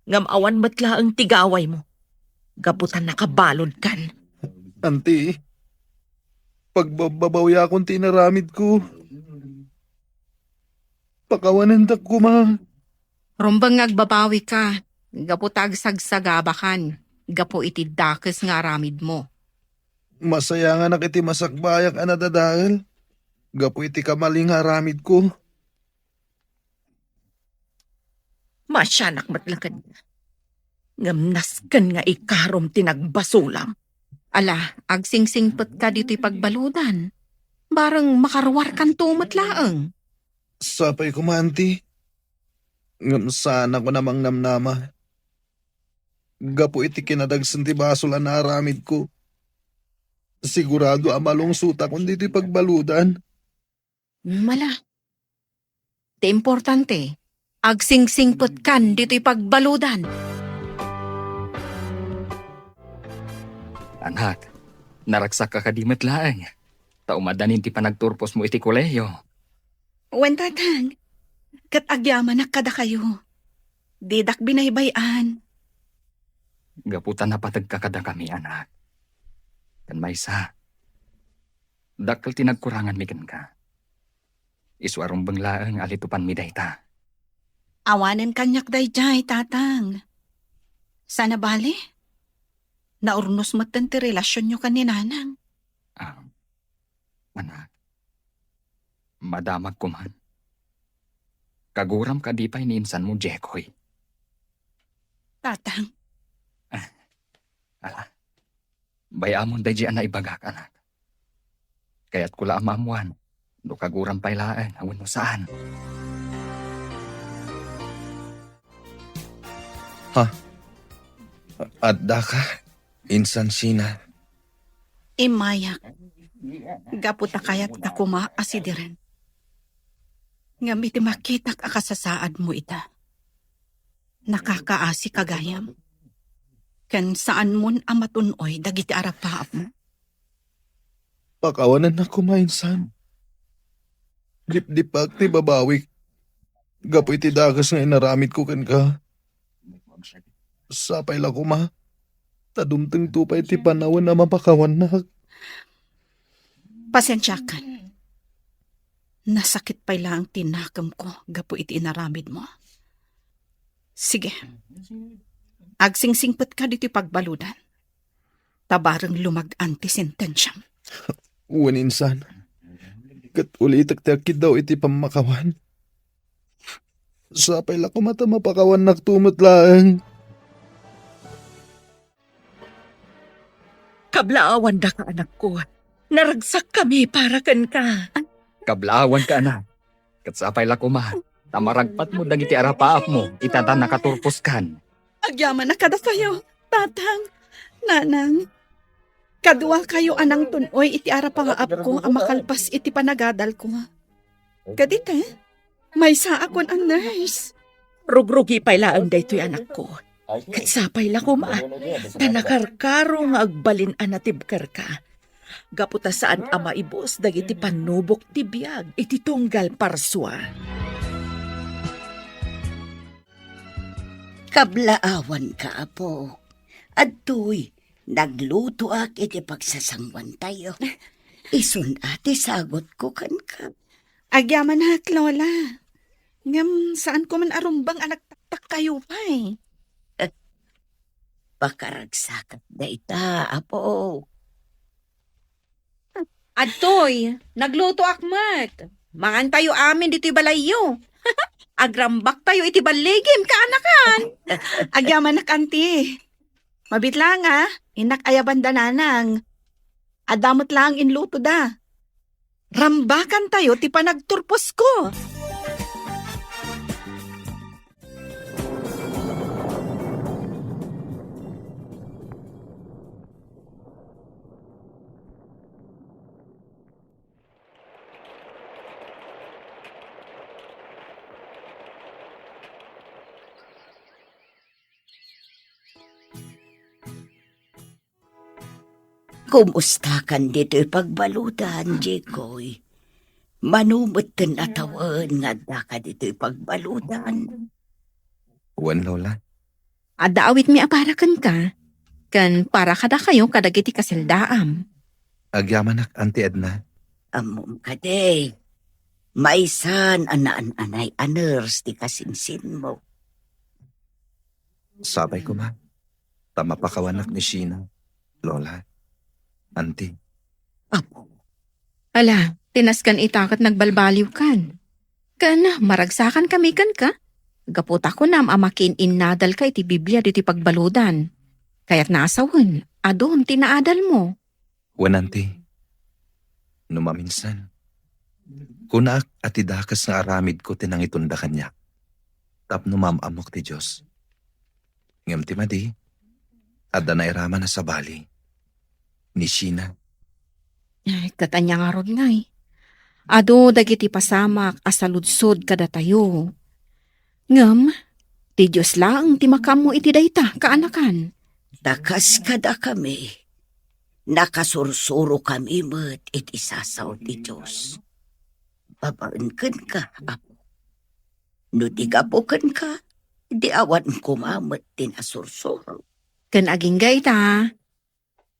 Ngem awan met laeng ti gawaymo. Gapu ta nakabaludkan. Auntie, pagbabbabawiakon ti inaramidko. Pakawanendak koma. Rumbeng nga agbabawika, gapu ta agsagsagabakan, gapu iti dakes nga aramidmo. Masayanganak iti masakbayak a nadadael, gapu iti kamalin nga aramidko. Maasianak met la kaniak. Ngem nasken nga ikarom ti nagbasolam. Ala, agsingsingpetka ditoy pagbaludan. Bareng makaruarkanto met laeng. Sapay koma, Auntie. Ngem saanakon a mangnamnama. Gapu iti kinadagsen ti basol a naaramidko, sigurado a malungsotakon ditoy pagbaludan. Mala. Ti importante, agsingsingpetkan ditoy pagbaludan. Anak, naragsakka kadi met laeng, ta umadanin ti panagturposmo iti kolehiyo. Wen, Tatang, ket agyamanak kadakayo. Didak binaybay-an. Gapu ta napategka kadakami, anak. Ken maysa, dakkel ti nagkuranganmi kenka. Isu a rumbeng laeng a litupanmi dayta. Awanen kaniak daydiay, Tatang. Saan a bale? Naurnos metten ti relasionyo ken ni Nanang. Ah, anak, madamagko man. Kaguram kadi pay ni insanmo, Jekoy? Tatang. Ah, ala. Bay-amon daydiay a naibagak, anak. Kayatko la a maammuan no kaguram pay laeng wenno saan. Ha? Addaka, Insan Sheena? Immayak. Gapu ta kayatka koma a sidiren. Ngem iti makitak a kasasaadmo ita, nakakaasi ka gayam. Ken saanmon a matun-oy dagiti arapaapmo. Pakawanennak koma, Insan. Dipdipak ti babawik gapu iti dakes nga inaramidko kenka. Sapay la koma ta dumtengto pay ti panawen a mapakawannak. Pasensiakan. Nasakit pay laeng ti nakemko gapu iti inaramidmo. Sige. Agsingsingpetka ditoy pagbaludan. Ta bareng lumag-an ti sentensiam. Wen, Insan. Ket ulitek ti agkiddaw iti pammakawan. Sapay la koma ta mapakawannakto met laeng. Kablaawandaka, anakko. Naragsakkami para kenka. Kablaawanka, anak. Ket sapay la koma ta maragpatmo dagiti arapaapmo ita ta nakaturposkan. Agyamanak kadakayo, Tatang, Nanang. Kaduakayo a nangtun-oy iti arapaapko a makalpas iti panagadalko. Ket ita, maysaakon a nurse. Rugrugi pay laeng daytoy, anakko. Ket sapay la koma ta nakarkaro nga agbalin a natibkerka. Gapu ta saan a maibus dagiti pannubok ti biag iti tunggal parsua. Kablaawanka, Apo. Adtoy, naglutoak iti pagsasanguantayo. Isun a ti sagutko kenka. Agyamanak, Lola. Ngem saanko man a rumbeng a nagtaktakkayo pay. Pakaragsakat dayta, Apo. Adtoy, naglutoak met. Mangantayo amin ditoy balayyo. Agrambaktayo iti balligim, kaanakan. Agyamanak, Auntie. Mabiit laeng, a, innak ayaban da Nanang. Adda met laeng inlutoda. Rambakantayo ti panagturposko. Kumustakan ditoy pagbaludan, Jekoy? Mano metten a tawen nga addaka ditoy pagbaludan? Wen, Lola. Adda awitmi a para kenka, ken para kadakayo kadagiti kaseldaam. Agyamanak, Auntie Edna. Ammom kadi, maysan a naan-anay a nurse ti kasinsinmo. Sapay koma ta mapakawanak ni Sheena, Lola, Auntie. Apo. Ala, tinasken ita ket nagbalbaliwkan. Ken maragsakan kami kenka. Gapu ta kunam a makiin-innadalka iti Biblia ditoy pagbaludan. Kayatna a sawen, adun ti naadalmo. Wen, Auntie, no maminsan, kunaak a ti dakes nga aramidko ti nangitunda kaniak. tapno maam-ammok ti Dios. Ngem ti madi, adda nairaman a sabali. Ni Sheena. Ay, ket ania ngarud ngay? Adu dagiti pasamak a saludsod kadatayo. Ngem, ti Dios laeng ti makaammo iti dayta, kaanakan. Ta kas kadakami, nakasursurokami met iti sasao ti Dios. Babaen kenka, Apo. No di gapu kenka, di awan koma met ti nasursuro. Ken agingga ita,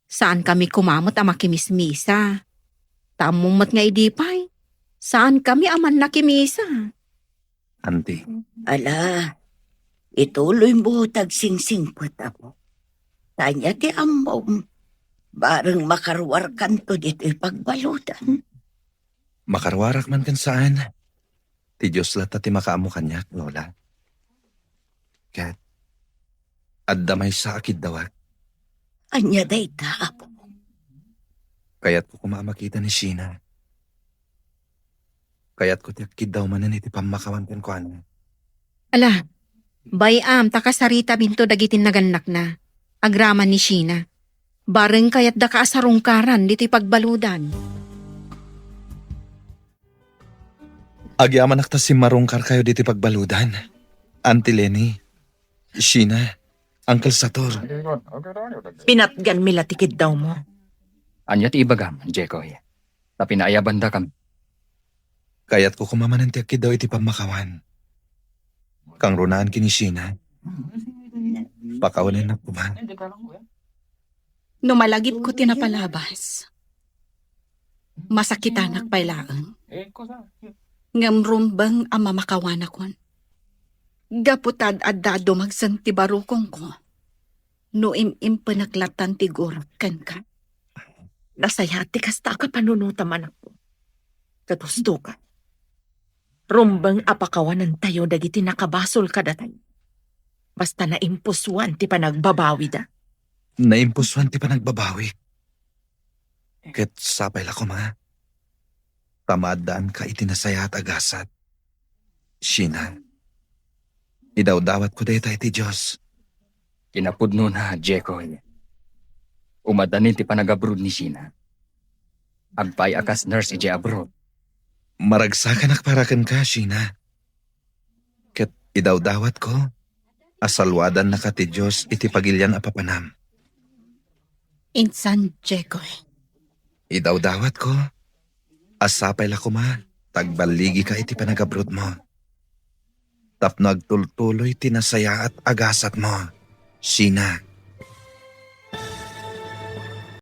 saankami koma met a makimismisa. Ta ammom met nga idi pay, saankami a mannakimisa. Anti. Ala, ituloymo ta agsingsingpet, Apo. Ta ania ti ammom, bareng makaruarkanto ditoy pagbaludan. Makaruarak man ken saan, ti Dios latta ti makaammo kaniak, Lola. Ket adda maysa a kiddawak. Ania dayta, Apo? Kayatko koma a makita ni Sheena. Kayatko ti agkiddaw manen iti pammakawan kenkuana. Ala, bay-am ta kasaritaminto dagiti nagannakna, agraman ni Sheena. Bareng kayatdaka a sarungkaran ditoy pagbaludan. Agyamanak ta simmarungkarkayo ditoy pagbaludan. Auntie Leni, Sheena, Uncle Sator. Pinatganmi la ti kiddawmo. Ania ti ibagam, Jekoy? Ta pinaayabandakami. Kayatko koma manen ti agkiddaw iti pammakawan. Kangrunaan ken ni Sheena. Pakawanennak koma. No malagipko ti napalabas, masakitanak pay laeng. Ngem rumbeng a mamakawanakon. Gapu ta ad-adda a dumagsen ti barukongko. No im-impenek lattan ti gurak kenka. Nasayaat ti kasta a kapanunotam, anakko. Ket husto ka. Rumbeng a pakawanentayo dagiti nakabasol kadatayo. Basta naimpusoan ti panagbabawida. Naimpusoan ti panagbabawi. Ket sapay la koma ta maaddaanka iti nasayaat a gasat. Sheena, idawdawatko dayta iti Dios. Kinapudnona, Jekoy. Umaddanin ti panagabroad ni Sheena. Agpaay a kas nurse idiay abroad. Maragsakanak para kenka, Sheena. Ket idawdawatko a salwadannaka ti Dios iti pagilian a papanam. Insan, Jekoy. Idawdawatko a sapay la koma ta agballigika iti panagabroadmo. Tapno agtultuloy ti nasayaat a gasatmo, Sheena.